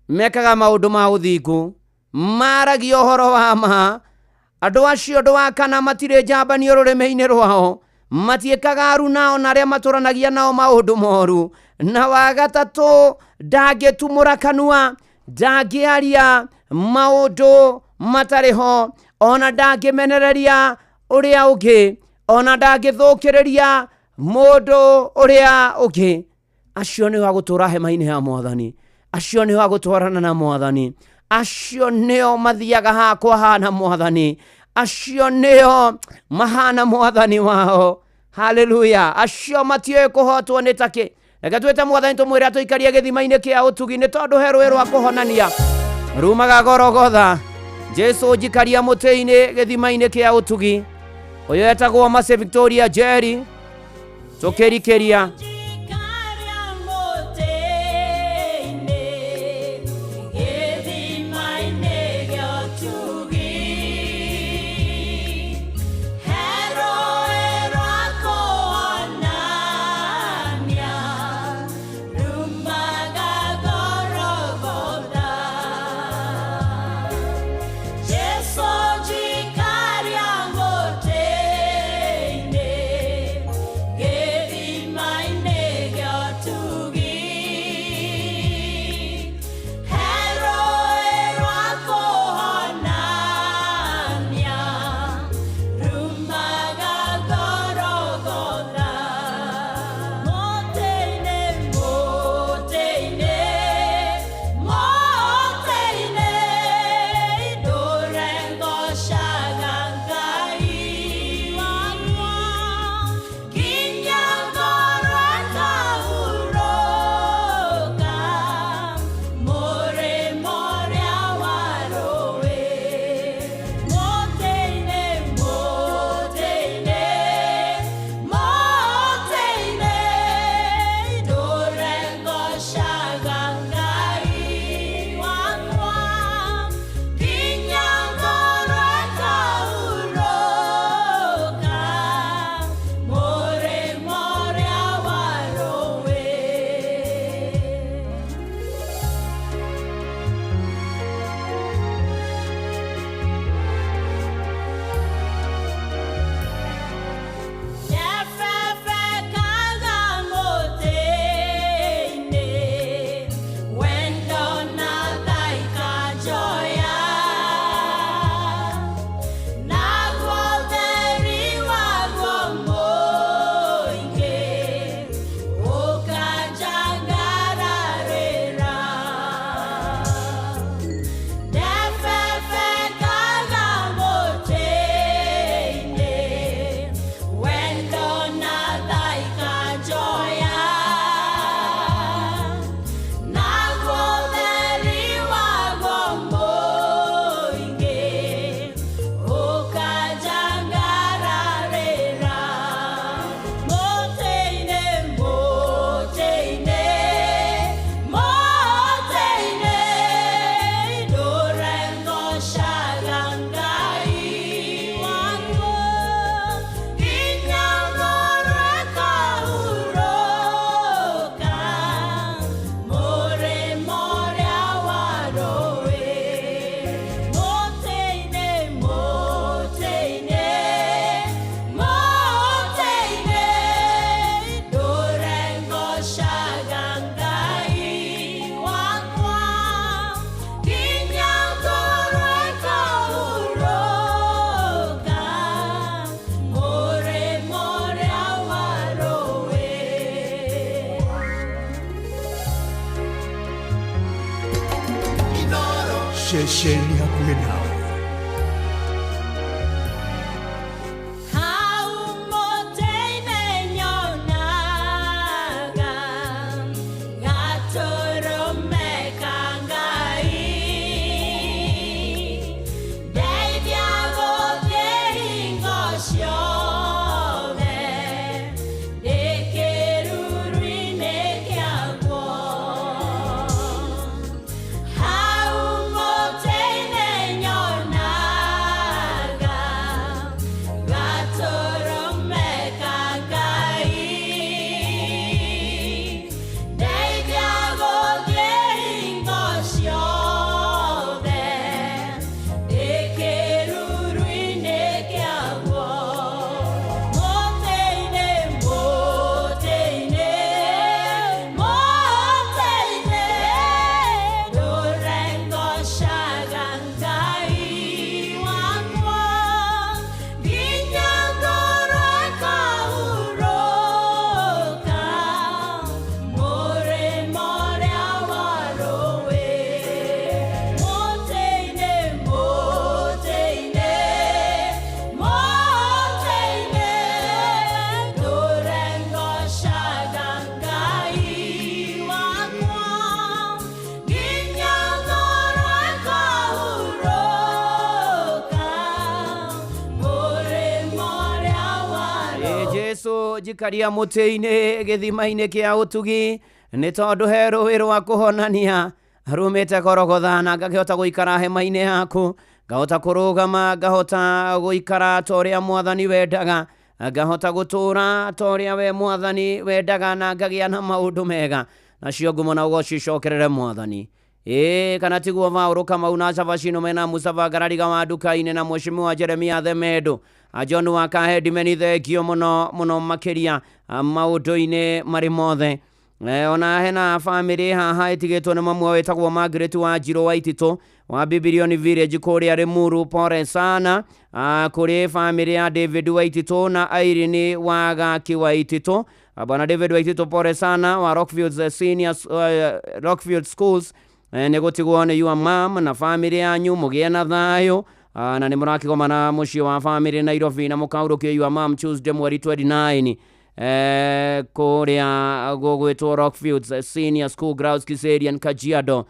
mekaga maũndũ ma ũthingu, maragia ũhoro wa ma. Andũ acio ũndũ wa kana matirĩ njambanio rũrĩmĩ-inĩ rwao, matiĩkaga aru nao na arĩa matũranagia nao maũndũ moru. Na wa gatatũ, ndangĩtumũra kanua, ndangĩaria maũndũ matarĩ ho, ona ndangĩmenereria ũrĩa ũngĩ, ona ndangĩthũkĩrĩria mũndũ ũrĩa ũngĩ. Acio nĩo agũtũra hema-inĩ ya Mwathani, acio nĩo agũtwarana na Mwathani, acio nĩo mathiaga hakwa hana Mwathani, acio nĩo mahana Mwathani wao. Haleluya. Acio matiũĩ kũhotwo nĩ takĩ. Reke twĩte Mwathani tũmwĩre atũikarie gĩthima-inĩ kĩa ũtugi, nĩ tondũ he rũĩ rwa kũhonania rumaga Gorogotha. Jesu njikaria mũtĩ-inĩ gĩthima-inĩ kĩa ũtugi. Ũyũ etagwo Mercy Victoria Jerry. Tũkĩrikĩria Gĩthima-inĩ Ceceni hakuhĩ nawe. Hau mũtĩ-inĩ nyonaga gatũrũme ka Ngai. Ndeithia gũthiĩ hingo ciothe ndĩ kĩruru-inĩ kĩaguo. Hau mũtĩ-inĩ nyonaga gatũrũme ka Ngai. Ndeithia gũthiĩ hingo ciothe ndĩ kĩruru-inĩ kĩaguo. Mũtĩ-inĩ, mũtĩ-inĩ, mũtĩ-inĩ, ndũre ngocaga Ngai wakwa nginya ngoro ĩkahurũka mũrĩmo ũrĩa wa rũĩ. Mũtĩ-inĩ, mũtĩ-inĩ, mũtĩ-inĩ, ndũre ngocaga Ngai wakwa nginya ngoro ĩkahurũka mũrĩmo ũrĩa wa Ĩ Jesu njikaria mũtĩ-inĩ gĩthima-inĩ kĩa ũtugi nĩ tondũ he rũĩ rwa kũhonania rumĩte Gorogotha na ngakĩhota gũikara hema-inĩ yaku, ngahota kũrũgama, ngahota gũikara ta ũrĩa mwathani wendaga, ngahota gũtũũra ta ũrĩa we mwathani wendaga na ngagĩa na maũndũ mega, nacio ngumo na ũgoci icokerere mwathani. Ĩĩ kana tiguo Vaũrũ Kamau na Cabaci mena Musava Ngarariga wa nduka-inĩ na Mheshimiwa Jeremia Themendo a John wa Kahedimeni thengio mũno mũno makĩria maũndũ-inĩ marĩ mothe. Ona hena bamĩrĩ haha ĩtigĩtwo nĩ mamu wao wĩtagwo Margaret wa Njirũ wa Ititũ wa Bibilioni Village kũrĩa Limuru, pole sana kũrĩ bamĩrĩ ya David wa Ititũ na Irene wa Gaki wa Ititũ. Bwana David wa Ititũ pole sana wa Rockfields Senior Rockfield Schools nĩ gũtigwo nĩ your mom na bamĩrĩ yanyu mũgĩe na thayũ. Na nĩ mũrakĩgomana mũciĩ wa bamĩrĩ Nairobi na mũkaurũkio your mom Tuesday mweri 29 kũrĩa gũgwĩtwo Rockfields Senior School Grounds Kiserian Kajiado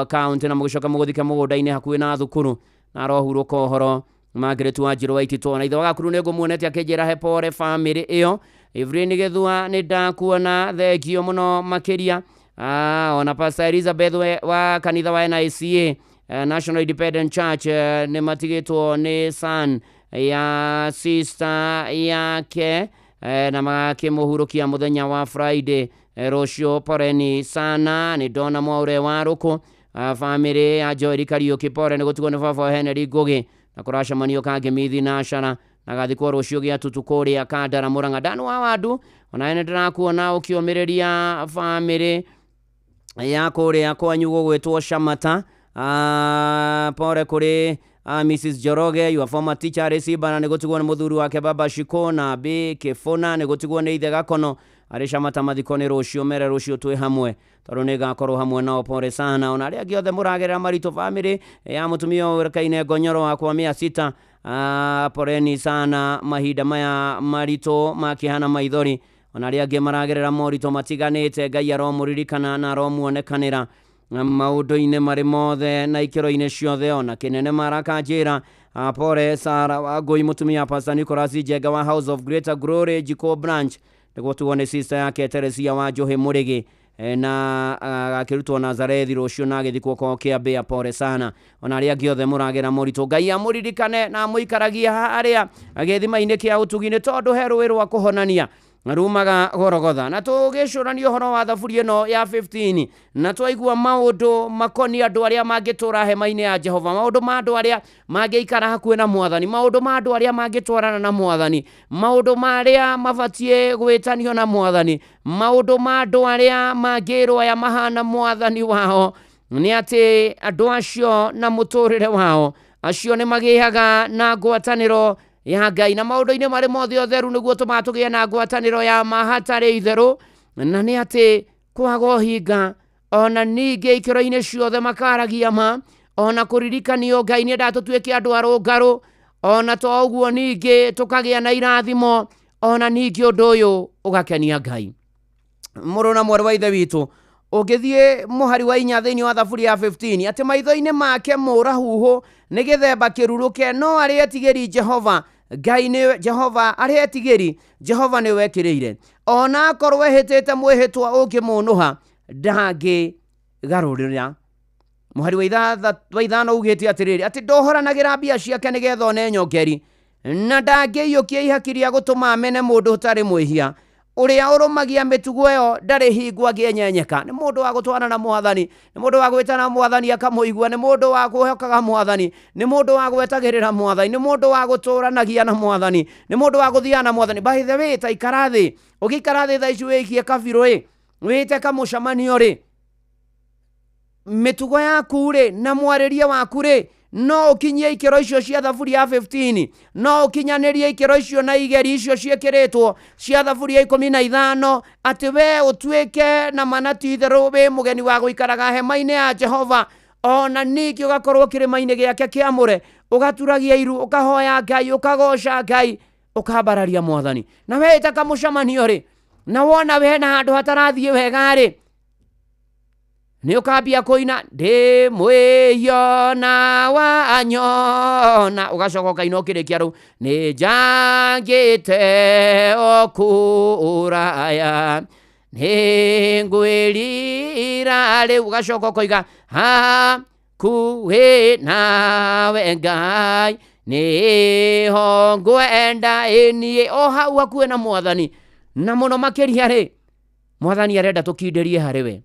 county na mũgĩcoka mũgũthike mũgũnda-inĩ hakuhĩ na thukuru na arohurũka ũhoro Margaret wa Njirũ wa Ititũ. Na ithe wa Gakuru nĩ ngũmuonete akĩnjĩra he pore bamĩrĩ ĩyo. Evelyn Gĩthua nĩ ndakuona thengio mũno makĩria. Ona Pastor Elizabeth wa kanitha wa NICA National Independent Church nĩ matigĩtwo nĩ son ya sister yake na magakĩmũhurũkia mũthenya wa Friday rũciũ. Poreni sana nĩ ndona mwaũre wa rũkũ. Bamĩrĩ ya Joel Kariũki pore nĩ gũtigwo nĩ baba wa Henry Ngũgĩ na kũracemanio Kangemithi na Cara na gathikwo rũciũ gĩa tutu kũrĩa Kandara Mũrang'a. Dan wa Wandu onawe nĩ ndĩrakuona ũkĩũmĩrĩria bamĩrĩ ya kũrĩa kwanyu gũgwĩtwo Shamata. Pore kũrĩ Mrs Njoroge your former teacher arĩ Cibana nĩ gũtigwo nĩ mũthuri wake Baba Shiko na B Kĩbũna nĩ gũtigwo nĩ ithe Gakono arĩ Shamata. Mathiko nĩ rũciũ, mere rũciũ twĩ hamwe tondũ nĩ ngakorwo hamwe nao, pore sana. Ona arĩa angĩ othe mũragerera maritũ, bamĩrĩ ya mũtumia ũrekaine Ngonyoro wakwa mĩa sita, poreni sana mahinda maya maritũ makĩhana maithori. Ona arĩa angĩ maragerera moritũ matiganĩte, Ngai aromũririkana na aromuonekanĩra maũndũ-inĩ marĩ mothe na ikĩro-inĩ ciothe. Ona kĩnene marakanjĩra pore Sara Wangũi mũtumia Pastor Nicholas Njenga wa House of Greater Glory Jiko Branch nĩguo tuone sister yake Teresia wa Njohi Mũrĩgĩ na agakĩrutwo Nazarethi rũciũ na agĩthikwo kwao Kĩambĩa, pore sana. Ona arĩa angĩ othe mũragera moritũ, Ngai amũririkane na amũikaragie harĩa gĩthima-inĩ kĩa ũtugi nĩ tondũ he rũĩ rwa kũhonania rumaga Gorogotha. Na tũgĩcũrania ũhoro wa thaburi ĩno ya 15 na twaigua maũndũ makoniĩ andũ arĩa mangĩtũra hema-inĩ ya Jehova, maũndũ ma andũ arĩa mangĩikara hakuhĩ na mwathani, maũndũ ma andũ arĩa mangĩtwarana na mwathani, maũndũ marĩa mabatiĩ gwĩtanio na mwathani, maũndũ ma andũ arĩa mangĩrwo aya mahana mwathani wao, nĩ atĩ andũ acio na mũtũrĩre wao acio nĩ magĩaga na ngwatanĩro ya Ngai na maũndũ-inĩ marĩ mothe ũtheru nĩguo tũmaga tũgĩe na ngwatanĩro ya ma hatarĩ itherũ, na nĩ atĩ kwaga ũhinga ona ningĩ ikĩro-inĩ ciothe makaragia ma, Ona kũririkanio Ngai nĩ endaga tũtuĩke andũ arũngarũ, ona to ũguo ningĩ tũkagĩa na irathimo, ona ningĩ ũndũ ũyũ ũgakenia Ngai. Mũrũ na mwarĩ wa ithe witũ, ũngĩthiĩ mũhari wa 4 thĩinĩ wa thaburi ya 15, atĩ maitho-inĩ make mũrahuhũ nĩ gĩthemba kĩrurũke, no arĩa etigĩri Jehova Ngai nĩ Jehova, arĩa etigĩri Jehova nĩ wekĩrĩire, ona akorwo ehĩtĩte mwĩhĩtwa ũngĩmũnũha ndangĩgarũrĩra. Mũhari wa 5 ugĩte atĩrĩrĩ, atĩ ndohoranagĩra mbia ciake nĩgetha one nyongeri, na ndangĩiyũkia ihaki rĩa gũtũma amene mũndũ ũtarĩ mwĩhia. Ũrĩa ũrũmagia mĩtugo ĩyo ndarĩ hingo angĩenyenyeka. Nĩ mũndũ wa gũtwarana na mwathani, nĩ mũndũ wa gwĩtana mwathani akamũigua, nĩ mũndũ wa kwĩhokaga mwathani, nĩ mũndũ wa gwetagĩrĩra mwathani, nĩ mũndũ wa gũtũranagia na mwathani, nĩ mũndũ wa gũthiaga na mwathani. By the way, ta ikara thĩ, ũgĩikara thĩ thaa ici wĩikie kabirũ ĩ, wĩte kamũcemanio rĩ, mĩtugo yaku rĩ na mwarĩrie waku rĩ, no ũkinyie ikĩro icio cia thaburi ya 15, no ũkinyanĩrie ikĩro icio na igeri icio ciĩkĩrĩtwo cia thaburi ya 15, atĩ we ũtuĩke na mana ti itherũ wĩ mũgeni wa gũikaraga hema-inĩ ya Jehova, ona ningĩ ũgakorwo kĩrĩma-inĩ gĩake kĩamũre, ũgaturagia iru, ũkahoya Ngai, ũkagoca Ngai, ũkambararia mwathani. Na we ĩta kamũcemanio rĩ, na wona we na handũ hatarathiĩ wega rĩ, nĩ ũkambia kũina ndĩ mwĩyo na wanyona, ũgacoka ũkaina ũkĩrĩkia rũu nĩ njangĩte o kũraya nĩ ngwĩrira rĩu, ũgacoka ũkoiga hakuhĩ nawe Ngai nĩho ngwenda ĩniĩ, o hau hakuhĩ na mwathani. Na mũno makĩria rĩ, mwathani arenda tũkindĩrie harĩ we,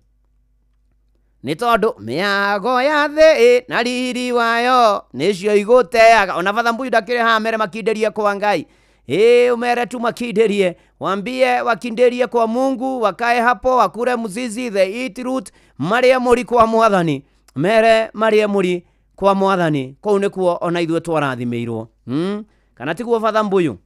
nĩ tondũ mĩago ya thĩ na riri wayo nĩcio igũteaga. Ona Father Mbuyu ndakĩrĩ haha mere makindĩrie kwa Ngai, ĩ umere tu makindĩrie, wambie wakindĩrie kwa Mungu, wakae hapo wakure mzizi, they eat root, marĩe mũri kwa mwathani, mere marĩe mũri kwa mwathani. Kũu nĩkuo ona ithuĩ twarathimĩirwo. Kana tiguo Father Mbuyu?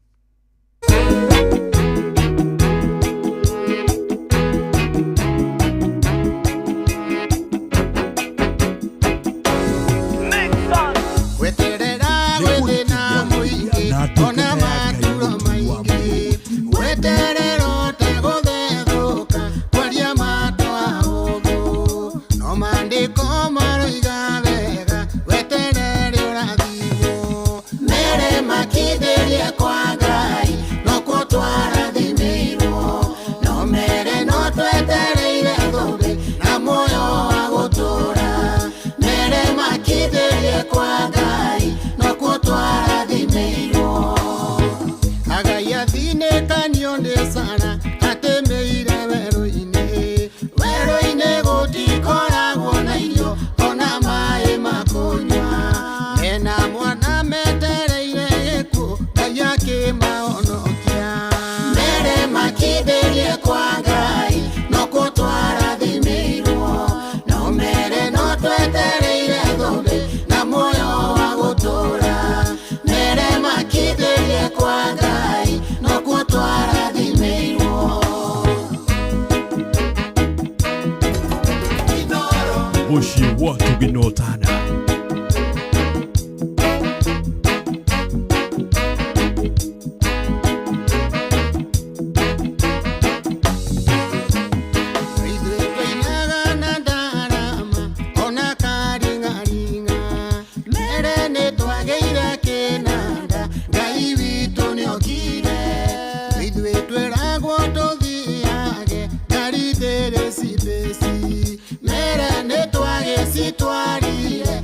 Mũciĩ wa Tũginotana. Mere nĩ twagĩcitwarire.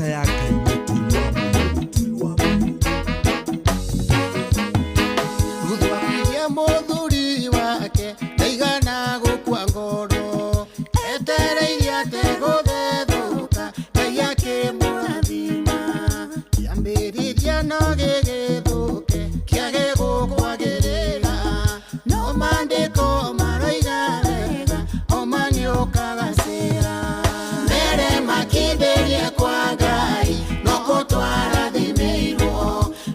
ya Ngai Mũturi wa Ruthu akiria mũthuri wake ndaigana gũkua ngoro, etereire ategũthethũka Ngai akĩmũrathima. Kĩambĩrĩria no gĩgĩthũke kĩage gũkwagĩrĩra, no maandĩko maroiga wega oma nĩũkagacĩra. Mbere makindĩrie kwa Ngai no kũtwarathimĩirwo,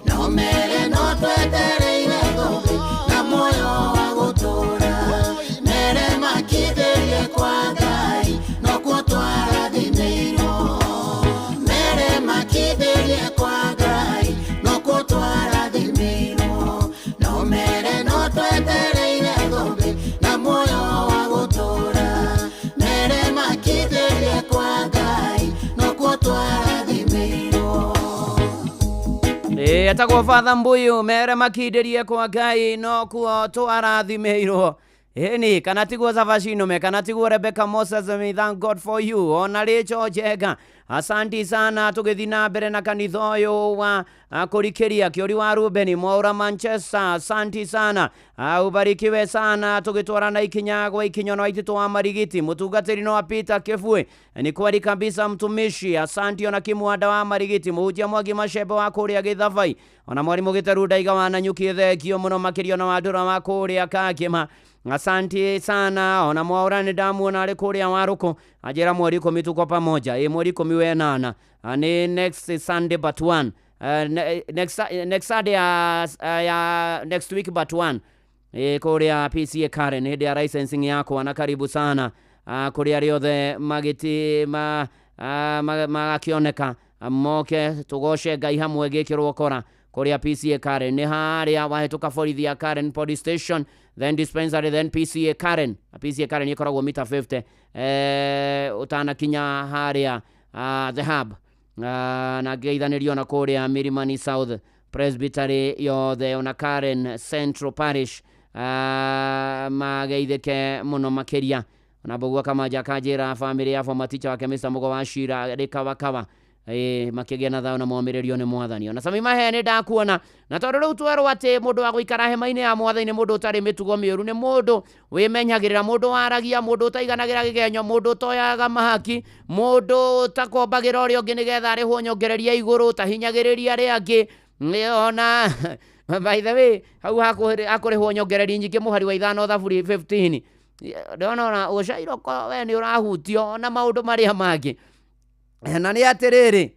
no mere no twetereire thũmbĩ na muoyo wa gũtũũra. Mere makindĩrie kwa Ngai no kũtwarathimĩirwo, mere makindĩrie kwa Ngai no kũtwarathimĩirwo, no mere no twetereire thũmbĩ na muoyo wa gũtũũra. Mere makindĩrie kwa Ngai no kũtwarathimĩirwo. Ĩ, etagwo Father Mbuyu mere makindĩrie kwa Ngai no kuo twarathimĩirwo. Ĩni kana tiguo Savashinome kana tiguo Rebecca Moses, we thank God for you. Ona Rachel Njega, asanti sana. Tũgĩthiĩ na mbere na kanitha ũyũ wa kũrikĩria kĩũri wa Ruben Mwaura Manchester, asanti sana. Ubarikiwe sana. Tũgĩtwarana ikinya gwa ikinya na waitĩtũ wa Marigiti, mũtungatĩri no wa Peter Kĩbue, ni kweli kabisa mtumishi, asanti. Ona Kimwanda wa Marigiti, mũhunjia Mwangi Macembe wa kũrĩa Gĩthabai, ona mwarimũ Gĩteru Ndaiga wa Nanyuki, thengio mũno makĩria, ona Wandũra wa kũrĩa Kakĩma, asanti sana. Ona Mwaura nĩ ndamuona arĩ kũrĩa Warũkũ, anjĩra mweri 10 tuko pamoja. Ĩ, mweri 18 nĩ next Sunday but one. Next Sunday ya next week but one, kũrĩa PCA Karen hĩndĩ ya licensing yakwa, na karibu sana kũrĩa rĩothe magĩti ma magakĩoneka moke tũgoce Ngai hamwe gĩkĩrwo kora kũrĩa PCA Karen nĩ harĩa wahĩtũka borithi ya Karen Police Station, then dispensary, then PCA Karen. PCA Karen ĩkoragwo mita 50 ũtanakinya harĩa the hub. Na ngeithanĩrio na kũrĩa Milimani South Presbytery yothe ona Karen Central Parish, mageithĩke mũno makĩria. Ona Mbũgua Kamanja kanjĩra bamĩrĩ ya former teacher wake Mr. Mũgo wa Cira rĩkawakawa, makĩgĩa na thayũ na momĩrĩrio nĩ mwathani. Ona Sami Mahe nĩ ndakuona, na tondũ rĩu twerwo atĩ mũndũ wa gũikara hema-inĩ ya mwathani nĩ mũndũ ũtarĩ mĩtugo mĩũru, nĩ mũndũ wĩmenyagĩrĩra, mũndũ waragia, mũndũ ũtaiganagĩra gĩgenyo, mũndũ ũtoyaga mahaki, mũndũ ũtakombagĩra ũrĩa ũngĩ nĩgetha arĩhwo nyongereria igũrũ, ũtahinyagĩrĩria arĩa angĩ. Ona by the way, hau hakũrĩhwo nyongereri nyingĩ mũhari wa 5 thaburi 15, ndĩrona ona ũcairoko we nĩ ũrahutio na maũndũ marĩa mangĩ. Na nĩ atĩrĩrĩ,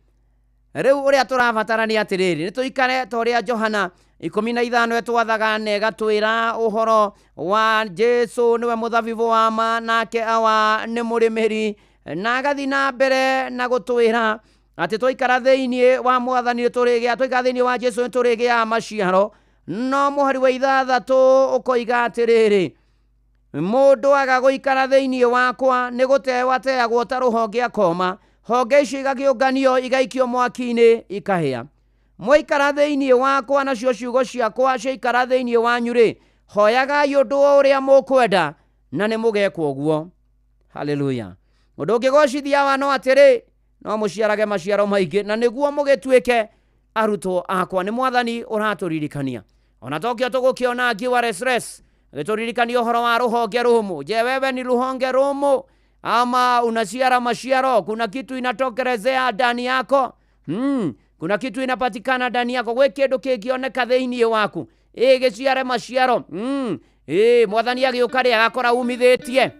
rĩu ũrĩa tũrabatara nĩ atĩrĩrĩ, nĩ tũikare ta ũrĩa Johana 15 ĩtwathaga na ĩgatwĩra ũhoro wa Jesu nĩwe mũthabibũ wa ma nake awa nĩ mũrĩmĩri, na agathiĩ na mbere na gũtwĩra atĩ twaikara thĩinĩ wa mwathani nĩtũrĩgĩa, twaikara thĩinĩ wa Jesu nĩtũrĩgĩaga maciaro. No mũhari wa 6 ũkoiga atĩrĩrĩ, mũndũ aga gũikara thĩinĩ wakwa nĩ gũtewa ateagwo ta rũhonge akoma, honge icio igakĩũnganio igaikio mwaki-inĩ ikahĩa. Mwaikara thĩinĩ wakwa nacio ciugo ciakwa ciaikara thĩinĩ wanyu rĩ, hoyagai ũndũ o ũrĩa mũkwenda na nĩ mũgekwo ũguo. Haleluya. Ũndũ ũngĩgocithia wa no atĩrĩ, no mũciarage maciaro maingĩ na nĩguo mũgĩtuĩke arutwo akwa. Nĩ mwathani ũratũririkania. Ona tokĩo tũgũkĩona ngiwa resres agĩtũririkania ũhoro wa rũhonge rũmũ. Je, wewe ni rũhonge rũmũ ama unaciara maciaro? Kuna kitu inatokelezea ndani yako. Kuna kitu inapatikana ndani yako, gwĩ kĩndũ kĩngĩoneka thĩinĩ waku gĩciare maciaro. Mwathani agĩũka rĩ agakora umithĩtie.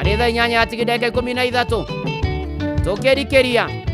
Arĩ thaa 8 atigĩ ndagĩka 13 tũkĩrikĩria.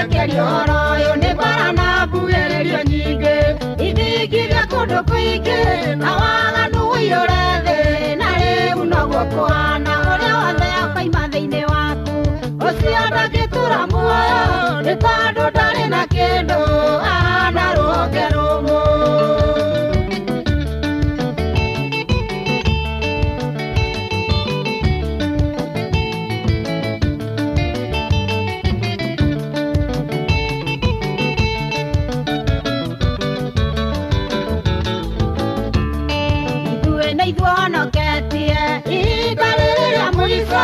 akĩaria ũhoro ũyũ nĩ bara na mbugĩrĩrio nyingĩ ithingithia kũndũ kũingĩ na waganu ũiyũre thĩ na rĩu noguo kũhana ũrĩa wothe akoima thĩinĩ waku ũcio ndangĩtũra muoyo nĩ tondũ ndarĩ na kĩndũ ahana rũhonge rũmũ. Ithuĩ nĩ ithuĩ honoketie ihinda rĩrĩ rĩa mũico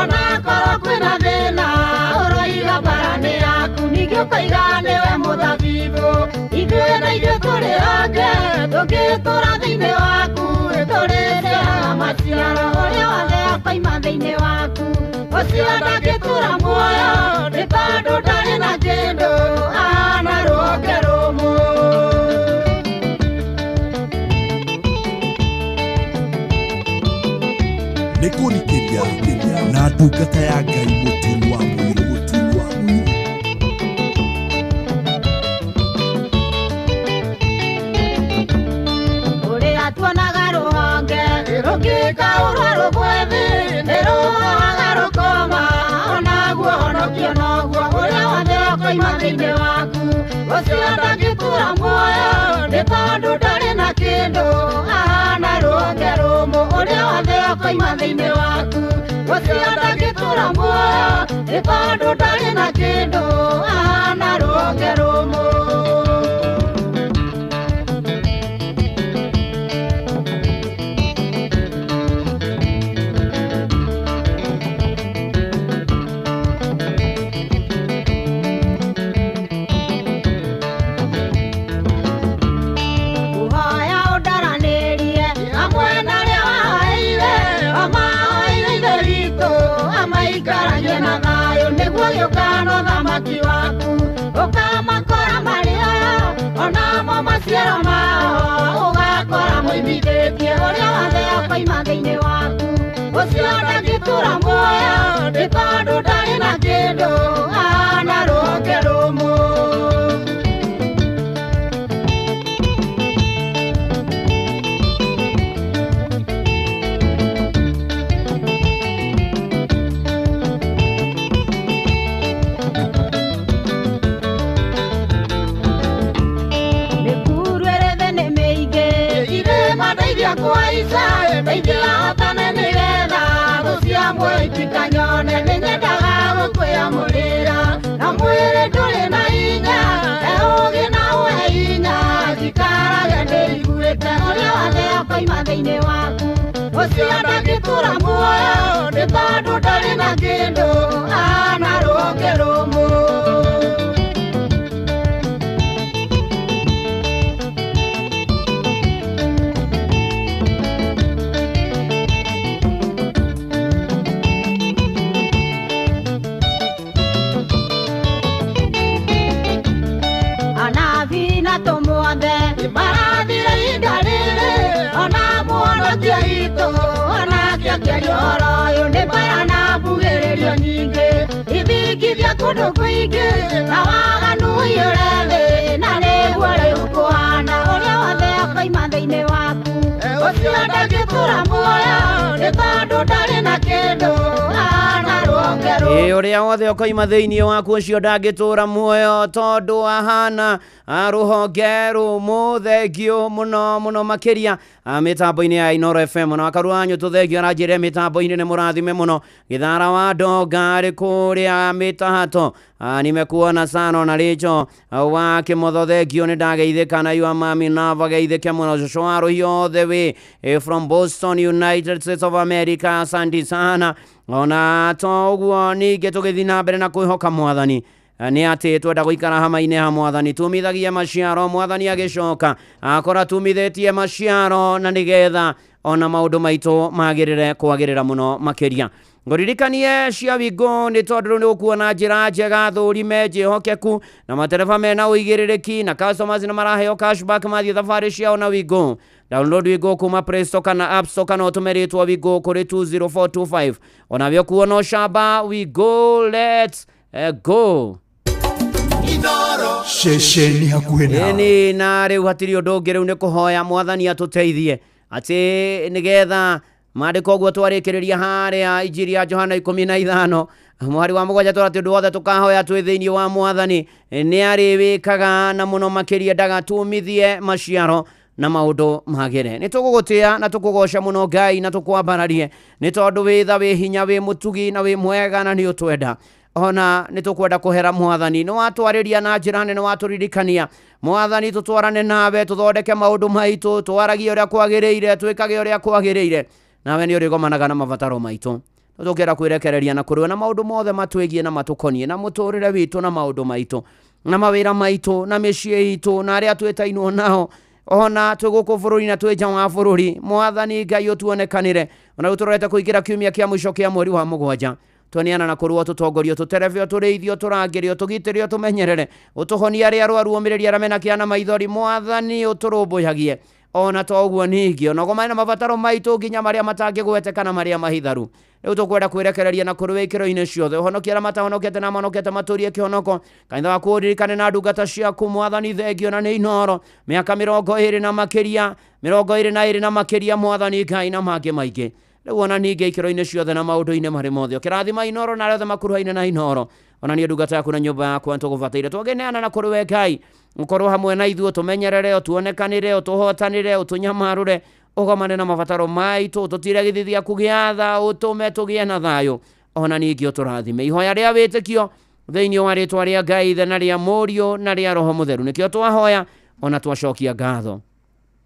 ona korwo kwĩna thĩna ũroiga mbara nĩ yaku ningĩ ũkoiga nĩwe mũthabibũ ithuĩ na ithuĩ tũrĩ onge tũngĩtũra thĩinĩ waku tũrĩciaraga maciaro ũrĩa wothe akoima thĩinĩ waku ũcio ndangĩtũra muoyo nĩ tondũ ndarĩ na kĩndũ ahana rũhonge rũmũ. Nĩ kũrikĩria na ndungata ya Ngai Mũturi wa Mũirũ Mũturi wa Mũirũ. Ũrĩa tuonaga rũhonge rũngĩkaũrwo rũgwe thĩ nĩ rũhohaga rũkoma onaguo honokio noguo ũrĩa wothe ũkoima thĩinĩ waku ũcio ndangĩtũra muoyo nĩ tondũ ndarĩ na kĩndũ ahana rũhonge rũmũ ũrĩa wothe ũkoima thĩinĩ waku ũcio ndangĩtũra muoyo nĩ tondũ ndarĩ na kĩndũ ahana rũhonge rũmũ. Kũhoya ũndaranĩrie hamwe na arĩa waheire amahoire Ithe witũ amaikaranie na thayũ nĩguo gĩũkana ũthamaki waku ũkamakora marĩa onamo maciaro mao ũgakora moimithĩtie ũrĩa wothe akoima thĩinĩ waku ũcio ndangĩtũra muoyo nĩ tondũ ndarĩ na kĩndũ ahana rũhonge rũmũ. Mĩkuru ĩrĩ thĩ nĩ mĩingĩ irĩma ndeithia kũhaica ndeithia hotane nĩgetha thũ cia muoyo itikanyone nĩ nyendaga gũkwĩamũrĩra na mwĩrĩ ndũrĩ na hinya he ũũgĩ na ũhe hinya njikarage ndĩiguĩte ũrĩa wothe akoima thĩinĩ waku ũcio ndangĩtũra muoyo nĩ tondũ ndarĩ na kĩndũ ahana rũhonge rũmũ. Anabii na tũmwothe marathire ihinda rĩrĩ ona mũhonokia witũ onake akĩaria ũhoro ũyũ nĩ bara na mbugĩrĩrio nyingĩ ithingithia kũndũ kũingĩ na waganu ũiyũre thĩ na nĩguo rĩu kũhana ũrĩa wothe akoima thĩinĩ waku ũcio ndangĩtũra muoyo nĩ tondũ ndarĩ na kĩndũ ahana rũhonge rũmũ. Ĩ ũrĩa wothe ũkoima thĩinĩ waku ũcio ndangĩtũra muoyo tondũ ahana rũhonge rũmũ. Thengio mũno mũno makĩria mĩtambo-inĩ ya Inooro FM na wakarua nyũtũ thengio aranjĩre mĩtambo-inĩ nĩ mũrathime mũno gĩthara wa ndonga arĩ kũrĩa mĩtahato nimekuona sana na rĩcho wa kĩmotho thengio nĩ ndageithĩka na yua mami nava geithĩke mũno cũcũ wa rũhiũ the way from Boston United States of America asante sana ona to ũguo ningĩ tũgĩthiĩ na mbere na kwĩhoka mwathani nĩ atĩ twenda gũikara hama-inĩ ha mwathani tumithagie maciaro mwathani agĩcoka akora tumithĩtie maciaro na nĩgetha ona maũndũ maitũ magĩrĩre kwagĩrĩra mũno makĩria ngũririkanie cia wingũ nĩ tondũ rĩu nĩ ũkuona njĩra njega thũri me njĩhokeku na matereba mena ũigĩrĩrĩki na customers nĩ maraheo cashback mathiĩ thabarĩ ciao na wingũ. Download Wingũ kuma Play Store kana App Store kana ũtũme rĩtwa Wingũ kũrĩ 20425 onawe ũkuona ũcamba. We go, let's go. Ceceni hakuhĩ nawe. Ĩni na rĩu hatirĩ ũndũ ũngĩ, rĩu nĩ kũhoya mwathani atũteithie atĩ nĩgetha maandĩko ũguo twarĩkĩrĩria harĩa injiri ya Johana 15 mwari wa 7 tũratĩ ũndũ wothe tũkahoya twĩ thĩinĩ wa mwathani nĩ arĩwĩkaga, na mũno makĩria ndagatumithie maciaro na maũndũ magĩre. Nĩ tũgũgũtĩa na tũkũgoca mũno Ngai, na tũkwambararie nĩ tondũ wĩ tha, wĩ hinya, wĩ mũtugi na wĩ mwega, na nĩ ũtwenda. Ona nĩ tũkwenda kũhera mwathani, nĩ watwarĩria na njĩra nene, nĩ watũririkania mwathani tũtwarane nawe, tũthondeke maũndũ maitũ, twaragie ũrĩa kwagĩrĩire, twĩkage ũrĩa kwagĩrĩire, nawe nĩ ũrĩgomanaga na mabataro maitũ. Tũkĩenda kwĩrekereria na kũrũa na maũndũ mothe matwĩgiĩ na matũkoniĩ na mũtũrĩre witũ na maũndũ maitũ na mawĩra maitũ na mĩciĩ itũ na arĩa twĩtainwo nao, ona twĩ gũkũ bũrũri na twĩ nja wa bũrũri. Mwathani Ngai ũtuonekanĩre. Ona rĩu tũrorete kũingĩra kiumia kĩa mũico kĩa mweri wa 7, tweneana na kũrũo, tũtongorio, tũterebio, tũrĩithio, tũrangĩrio, tũgitĩrio, tũmenyerere, ũtũhonie arĩa arwaru, ũmĩrĩrie arĩa mena kĩana maithori. Mwathani ũtũrũmbũyagie ona to ũguo ningĩ ona ũgomane na mabataro maitũ nginya marĩa matangĩgweteka na marĩa mahitharu. Rĩu tũkwenda kwĩrekereria na kũrũa ikĩro-inĩ ciothe, ũhonokie arĩa matahonokete na mahonokete matũrie kĩhonoko. Kanitha waku ũririkane na ndungata ciaku mwathani, thengio na nĩ Inooro mĩaka 20 na makĩria, 22 na makĩria mwathani Ngai, na mangĩ maingĩ. Rĩu ona ningĩ ikĩro-inĩ ciothe na maũndũ-inĩ marĩ mothe, ũkĩrathima Inooro na arĩa othe makuruhaine na Inooro. Ona niĩ ndungata yaku na nyũmba yakwa nĩtũgũbataire twagĩneana na kũrĩ we Ngai, ũkorwo hamwe na ithuĩ, ũtũmenyerere, ũtuonekanĩre, ũtũhotanĩre, ũtũnyamarũre, ũgomane na mabataro maitũ, ũtũtire gĩthithi gĩaku gĩa tha, ũtũme tũgĩe na thayũ, ona ningĩ ũtũrathime. Ihoya rĩa wĩtĩkio thĩinĩ wa rĩtwa rĩa Ngai Ithe na rĩa Mũriũ na rĩa Roho Mũtheru nĩkĩo twahoya ona twacokia ngatho.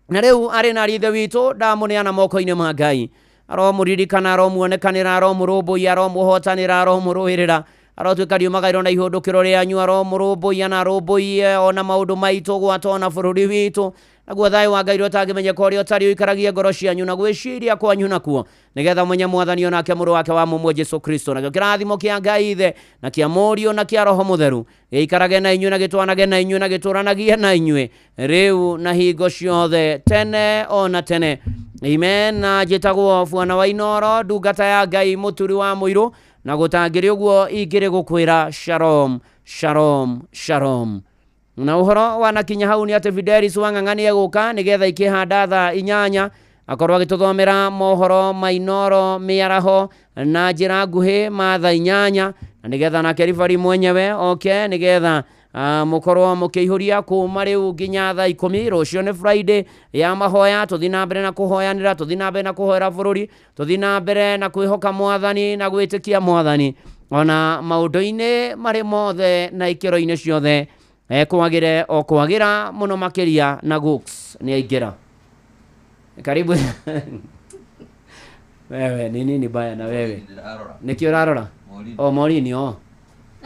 Na rĩu arĩ na Ithe witũ ndamũneana moko-inĩ ma Ngai, aromũririkana, aromuonekanĩra, aromũrũmbũiya, aromũhotanĩra, aromũrũĩrĩra, arotuĩka riumagairwo na ihũndũkĩro rĩanyu, aromũrũmbũiya na arũmbũiye ona maũndũ maitũ gwata ona bũrũri witũ. Naguo thayũ wa Ngai ũrĩa ũtangĩmenyeka ũrĩa ũtarĩ ũikaragie ngoro cianyu na gwĩciria kwanyu nakuo, nĩgetha mũmenye mwathani onake mũrũ wake wa mũmwe Jesũ Kristo. Nakĩo kĩrathimo kĩa Ngai Ithe na kĩa Mũriũ na kĩa Roho Mũtheru gĩikarage na inyuĩ na gĩtwanage na inyuĩ na gĩtũranagie na inyuĩ rĩu na hingo ciothe tene ona tene. Amen. Na njĩtagwo Bwana wa Inooro, ndungata ya Ngai, mũturi wa mũirũ, na gũtangĩrĩ ũguo ingĩrĩ gũkwĩra shalom, shalom, shalom. Na ũhoro wanakinya hau nĩ atĩ Fidelis Wang'ang'a nĩ egũka nĩgetha ikĩhanda thaa 8 akorwo agĩtũthomera mohoro ma Inooro mĩaraho na njĩra nguhĩ ma thaa 8, na nĩgetha nake ribari mwenyewe oke nĩgetha mũkorwo mũkĩihũria kuma rĩu nginya thaa 10. Rũciũ nĩ Friday ya mahoya, tũthiĩ na mbere na kũhoyanĩra, tũthiĩ na mbere na kũhoera bũrũri, tũthiĩ na mbere na kwĩhoka mwathani na gwĩtĩkia mwathani ona maũndũ-inĩ marĩ mothe na ikĩro-inĩ ciothe. Kwagĩre o kwagĩra mũno makĩria na Gooks nĩ aingĩra. Karibu. Wewe ni nini baya na wewe? Nĩkĩ ũrarora? O Morini o.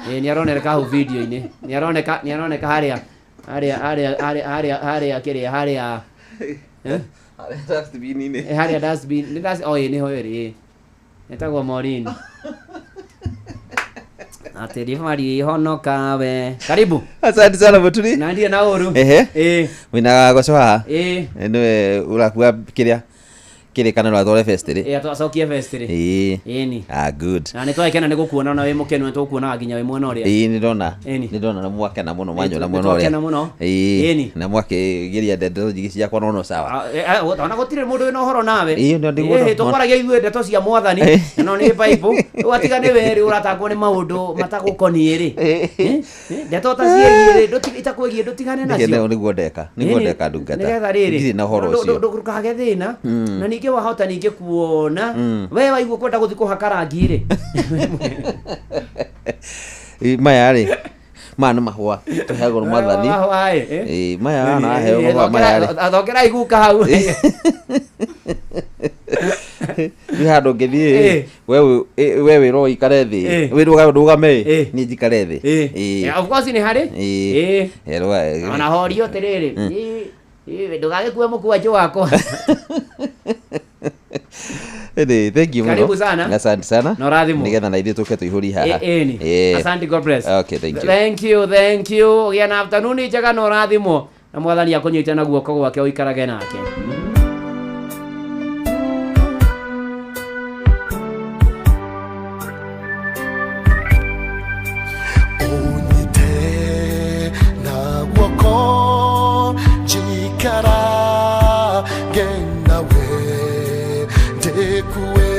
Nĩ aroneka hau video-inĩ. Nĩ aroneka, nĩ aroneka harĩa harĩa harĩa harĩa harĩa harĩa kĩrĩa harĩa. Harĩa dustbin-inĩ. Harĩa dustbin. Nĩ dust, oh, nĩho ĩrĩ. Etagwo Morini. Atĩ ribari honoka we. Karibu. Asante sana Muturi. Na ndiye na ũru. Ehe. Wĩna goco haha. Nĩwe ũrakua kĩrĩa kĩrĩkanĩro atware fest rĩ. Acokie fest rĩ. Ĩni. Ah, good. Na nĩtwagĩkena nĩ gũkuona ona wĩ mũkenu, nĩtũkuonaga nginya wĩ mwena ũrĩa. Ĩĩ, nĩndona. Nĩndona na mwakena mũno, mwanyona mwena ũrĩa. Nĩtwakena mũno. Ĩĩ. Na mwakĩgeria ndeto nyingĩ ciakwa no sawa. Ona gũtirĩ mũndũ wĩna ũhoro nawe. Ĩĩ, no ndiguo. Tũkwaragia ithuĩ ndeto cia mwathani, na no nĩ Bible. Rĩu atiga nĩ we rĩ ũratangwo nĩ maũndũ matagũkoniĩ rĩ. Ndeto ta ciĩgiĩ rĩ, itakwĩgiĩ ndũtigane nacio. Nĩguo ndeka. Nĩguo ndeka ndungata. Nĩgetha rĩrĩ. Ndirĩ na ũhoro ũcio. Ndũkage thĩna. Na ningĩ wahota ningĩ kuona we waigua kwenda gũthiĩ kũhaka rangi rĩ. Maya rĩ, maya nĩ mahũa tũheagwo nĩ mwathani. Maya na aheo mahũa maya rĩ. Athokera iguka hau. Nĩ handũ ũngĩthiĩ we wĩrwo ũikare thĩ, wĩrwo ndũgame, niĩ njikare thĩ. Of course nĩ harĩ. Ona horio atĩrĩrĩ, ndũgagĩkue mũkwanjũ wakwa. Ĩndĩ, thank you mũno. Karibu sana. Asante sana. Na ũrathimwo. Nĩgetha na ithuĩ tũke tũihũrie haha. Ĩni. Asante, God bless. Okay, thank you. Thank you, thank you. Ũgĩe na afternoon njega na ũrathimwo. Na mwathani akũnyite na guoko gwake ũikarage nake. Ũnyite na Wĩkuĩire.